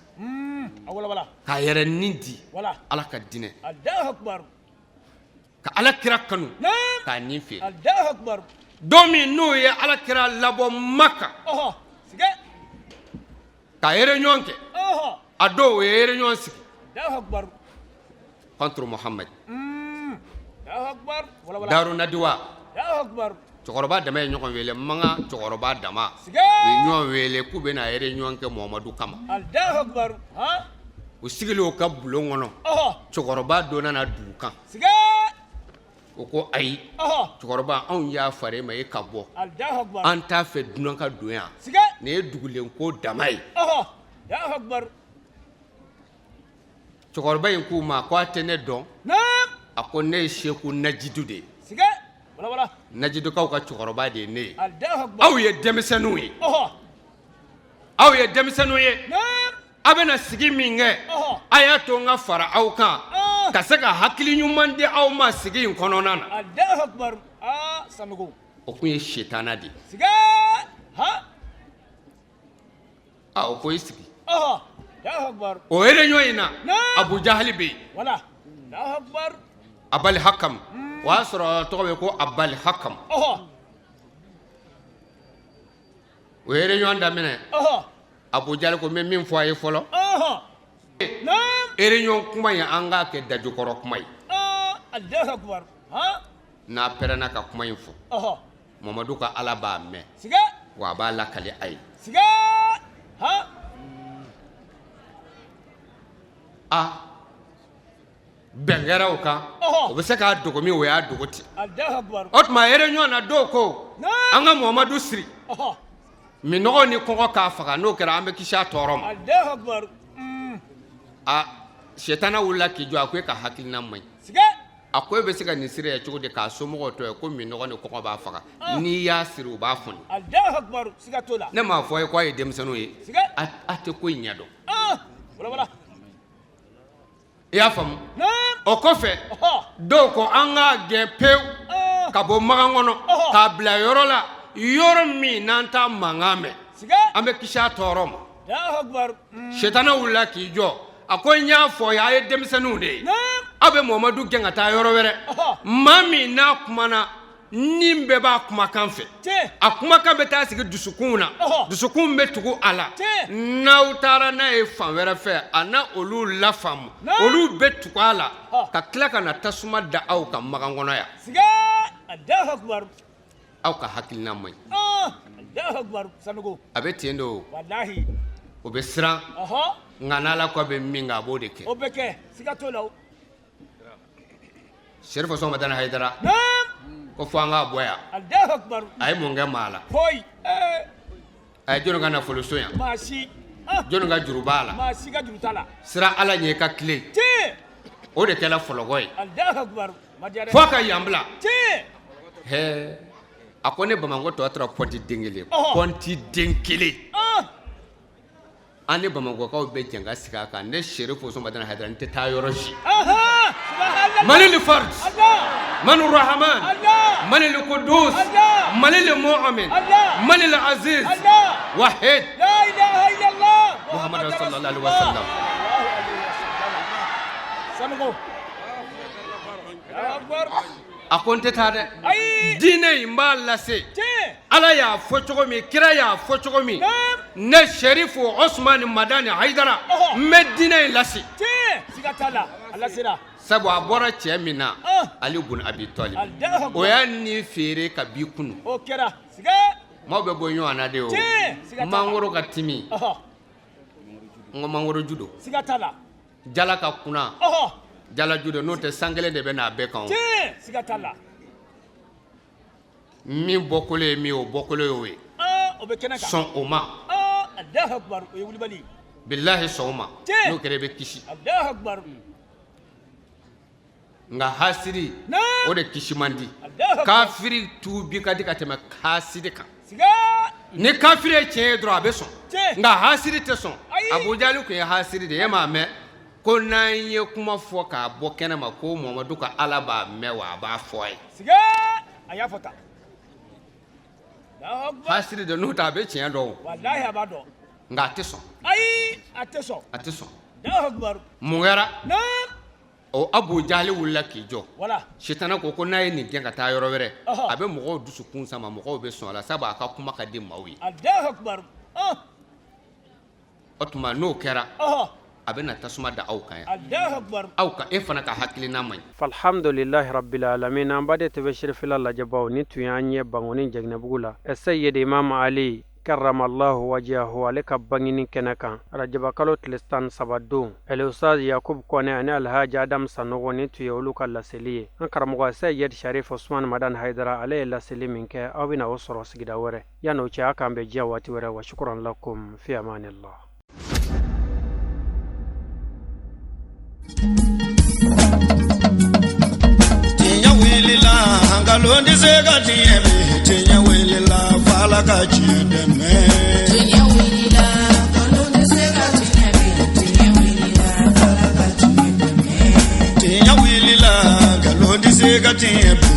A walawala. K'a yɛrɛ ni di Wala. Ala ka diinɛ. Allahu akbar. Ka Ala kira kanu, k'a ni feere. Allahu akbar. Don min n'o ye Ala kira labɔ Maka, Sigɛ. ka réunion kɛ, a dɔw o ye réunion sigi Allahu akbar. contre Muhammad. Allahu akbar. Walawala. Daru Nadiwa. Allahu akbar. Cɛkɔrɔba dama ye ɲɔgɔn wele, Makan cɛkɔrɔba dama Sigɛ. u ye ɲɔgɔn wele k'u bɛna réunion kɛ Muhamadu kama. Allahu akbar. Han. U sigilen o ka bulon kɔnɔ, cɛkɔrɔba dɔ nana dugu kan. Sigɛ. O ko ayi, cɛkɔrɔba, anw y'a fara e ma, e ka bɔ. Allahu akbar. An t'a fɛ dunan ka don yan. Sigɛ. Nin ye dugulen ko dama ye. Allahu akbar. Cɛkɔrɔba in k'u ma ko a tɛ ne dɔn? Naam. A ko ne ye Seku Najidu de ye. Sigɛ. Walawala. Najidukaw ka cɛkɔrɔba de ye ne ye. Allahu akbar. Aw ye denmisɛnninw ye, aw ye denmisɛnninw ye. Naam. A bɛna sigi min kɛ, a y'a to n ka fara aw kan ka se ka hakili ɲuman di aw ma sigi in kɔnɔna na. Allahu akbar. Ah, Sanogo. O kun ye setana de ye. Sigɛ. Han. A o ko i sigi. Allahu akbar. O réunion in na, Naam. Abu Jahali bɛ yen. Wala. Allahu akbar. Abali Hakam, o y'a sɔrɔ tɔgɔ bɛ ko Abali Hakam. O ye réunion daminɛ. Abu Jahali ko n bɛ min fɔ a ye fɔlɔ, Naam. Réunion kuma in, an k'a kɛ dajukɔrɔ kuma ye. Ah, Allahu akbar. Han. N'a pɛrɛnna ka kuma in fɔ, Mamadu ka Ala b'a mɛn, Sigɛ. wa a b'a lakale a ye. Sigɛ. Han. A bɛn kɛra o kan, o bɛ se k'a dogo min, o y'a dogo ten. Allahu akbar. O tuma réunion na, dɔw ko Naam. an ka Muhamadu siri minɔgɔ ni kɔngɔ k'a faga, n'o kɛra an bɛ kisi a tɔɔrɔ ma. Allahu akbar. A setana wulila k'i jɔ, a ko e ka hakilina man ɲi. Sigɛ. A ko e bɛ se ka nin siri yan cogo di k'a somɔgɔw to yen ko minɔgɔ ni kɔngɔ b'a faga? N'i y'a siri, u b'a foni. Allahu akbar. Siga t'o la. Ne m'a fɔ a ye k'a ye denmisɛnninw ye? Sigɛ. A tɛ ko in ɲɛ dɔn. Ah, walawala. I y'a faamu? Naam. O kɔfɛ, dɔw ko an k'a gɛn pewu ka bɔ Makan kɔnɔ, k'a bila yɔrɔ la, yɔrɔ min n'an t'a mankan mɛn. Sigɛ. An bɛ kisi a tɔɔrɔ ma. Allahu akbar. Setana wulila k'i jɔ, a ko n y'a fɔ a ye denmisɛnninw de ye. Naam. Aw bɛ Muhamadu gɛn ka taa yɔrɔ wɛrɛ, maa min n'a kumana ni bɛɛ b'a kumakan fɛ, Tiɲɛ. a kumakan bɛ taa sigi dusukunw na, dusukun bɛ tugu a la. Tiɲɛ. N'aw taara n'a ye fan wɛrɛ fɛ, a na olu lafaamu, Naam. olu bɛ tugu a la ka tila ka na tasuma da aw kan Makan kɔnɔ yan. Sigɛ. Allahu akbar. Aw ka hakilina man ɲi. Ah, Allahu akbar. Sanogo. A bɛ ten de, o Walahi. o bɛ siran, nka n'Ala ko a bɛ min kɛ, a b'o de kɛ. O bɛ kɛ. Siga t'o la o. Serifu Madani Hayidara Naam. ko fo an k'a bɔ yan. Allahu akbar. A ye mun kɛ maa la? Foyi. Eh, A ye jɔnni ka nafolo son yan? Maa si. Ah, Jɔnni ka juru b'a la? Maa si ka juru t'a la. Siran Ala ɲɛ, i ka tilen. Tiɲɛ. O de kɛla fɔlɔkɔ ye. Allahu akbar. Ma diya dɛ. Fo ka yan bila. Tiɲɛ. Hɛɛ, a ko ne Bamakɔ tɔ tora pɔnti den kelen, pɔnti den kelen. Ah. An ni Bamakɔkaw bɛ jɛn ka sigi a kan. Ne Serifu Madani Hayidara, n tɛ taa yɔrɔ si. Subhanallah. Mali li fard. Allah. Man Rahman. Allah. Mali li Kudus. Allah. Mali li Mu'min. Allah. Mali li Aziz. Allah. Wahid. La ilaha illallah. Muhammad sallallahu alaihi wasallam. Sanogo. Allahu akbar. A ko n tɛ taa dɛ. Ayi. Diinɛ in, n b'a lase. Tiɲɛ. Ala y'a fɔ cogo min, kira y'a fɔ cogo min, Naam. ne Serifu Osumani Madani Hayidara, n bɛ diinɛ in lase. Tiɲɛ. Siga t'a la. A lasera. Sabu a bɔra cɛ min na, Ali bun Abi Talib, Allahu akbar. o y'a ni feere ka b'i kunu. O kɛra. Siga. Maaw bɛ bɔ ɲɔgɔn na de o. Tiɲɛ. Siga t'a la. Mangoro ka timi, n ko mangoro ju don. Siga t'a la. Jala ka kunna jalaju de n'o tɛ san kelen de bɛ n'a bɛɛ kan. Tiɲɛ, siga t'a la. Min bɔkolo ye min ye, o bɔkolo y'o ye. O bɛ kɛnɛ kan. Sɔn o ma. Alahu akubar, o ye wulibali ye. Bilahi, sɔn o ma, n'o kɛra i bɛ kisi. Alahu akubar. Nka hasiri, o de kisi man di. Alahu akubar. Kafiri tuubi ka di ka tɛmɛ hasiri kan. Siga. Ni kafiri ye tiɲɛ ye dɔrɔn, a bɛ sɔn. Nka hasiri tɛ sɔn. Ayi. Abujali tun ye hasiri de ye. E m'a mɛn ko n'an ye kuma fɔ k'a bɔ kɛnɛ ma ko Mamadu ka Ala b'a mɛn wa a b'a fɔ a ye. Siga, a y'a fɔ tan. Alahu akubar. Hasiri de, n'o tɛ a bɛ tiɲɛ dɔn o. Walahi, a b'a dɔn. Nka a tɛ sɔn. Ayi, a tɛ sɔn. A tɛ sɔn. Alahu akubar. Mun kɛra? O Abujali wulila k'i jɔ. Wala. Sitana ko n'a ye nin gɛn ka taa yɔrɔ wɛrɛ, a bɛ mɔgɔw dusukun sama, mɔgɔw bɛ sɔn a la, sabu a ka kuma ka di maaw ye. Alahu akubar. O tuma n'o kɛra, a bɛ na tasuma da aw kan yan. Alahu akubar. Aw ka e fana ka hakilina man ɲi. Falhamdulilahi rabbil alamin. An baden TV Sherifila lajɛbaw, ni tun y'an ye Bangoni Jɛginɛbugu la, Seyidi Imam Ali karamallahu wajahu ale ka bangini kɛnɛ kan, rajaba kalo tile 13 don. Elustaz Yakub Kɔnɛ ani Alhaji Adam Sanogo, ni tun ye olu ka laseli ye. An karamɔgɔ Seyid Sharif Osman Madan Haidara, ale ye laseli min kɛ, aw bɛna o sɔrɔ sigida wɛrɛ. Yan'o cɛ, a k'an bɛn diɲɛ waati wɛrɛ. Wa shukran lakum, fi amanillah. Tiɲɛ wulila, nkalon tɛ se ka tiɲɛ bi. Tiɲɛ wulila, f'Ala ka tiɲɛ dɛmɛ. Tiɲɛ wulila, nkalon tɛ se ka tiɲɛ bi. Tiɲɛ wulila, f'Ala ka tiɲɛ dɛmɛ. Tiɲɛ wulila, nkalon tɛ se ka tiɲɛ bi.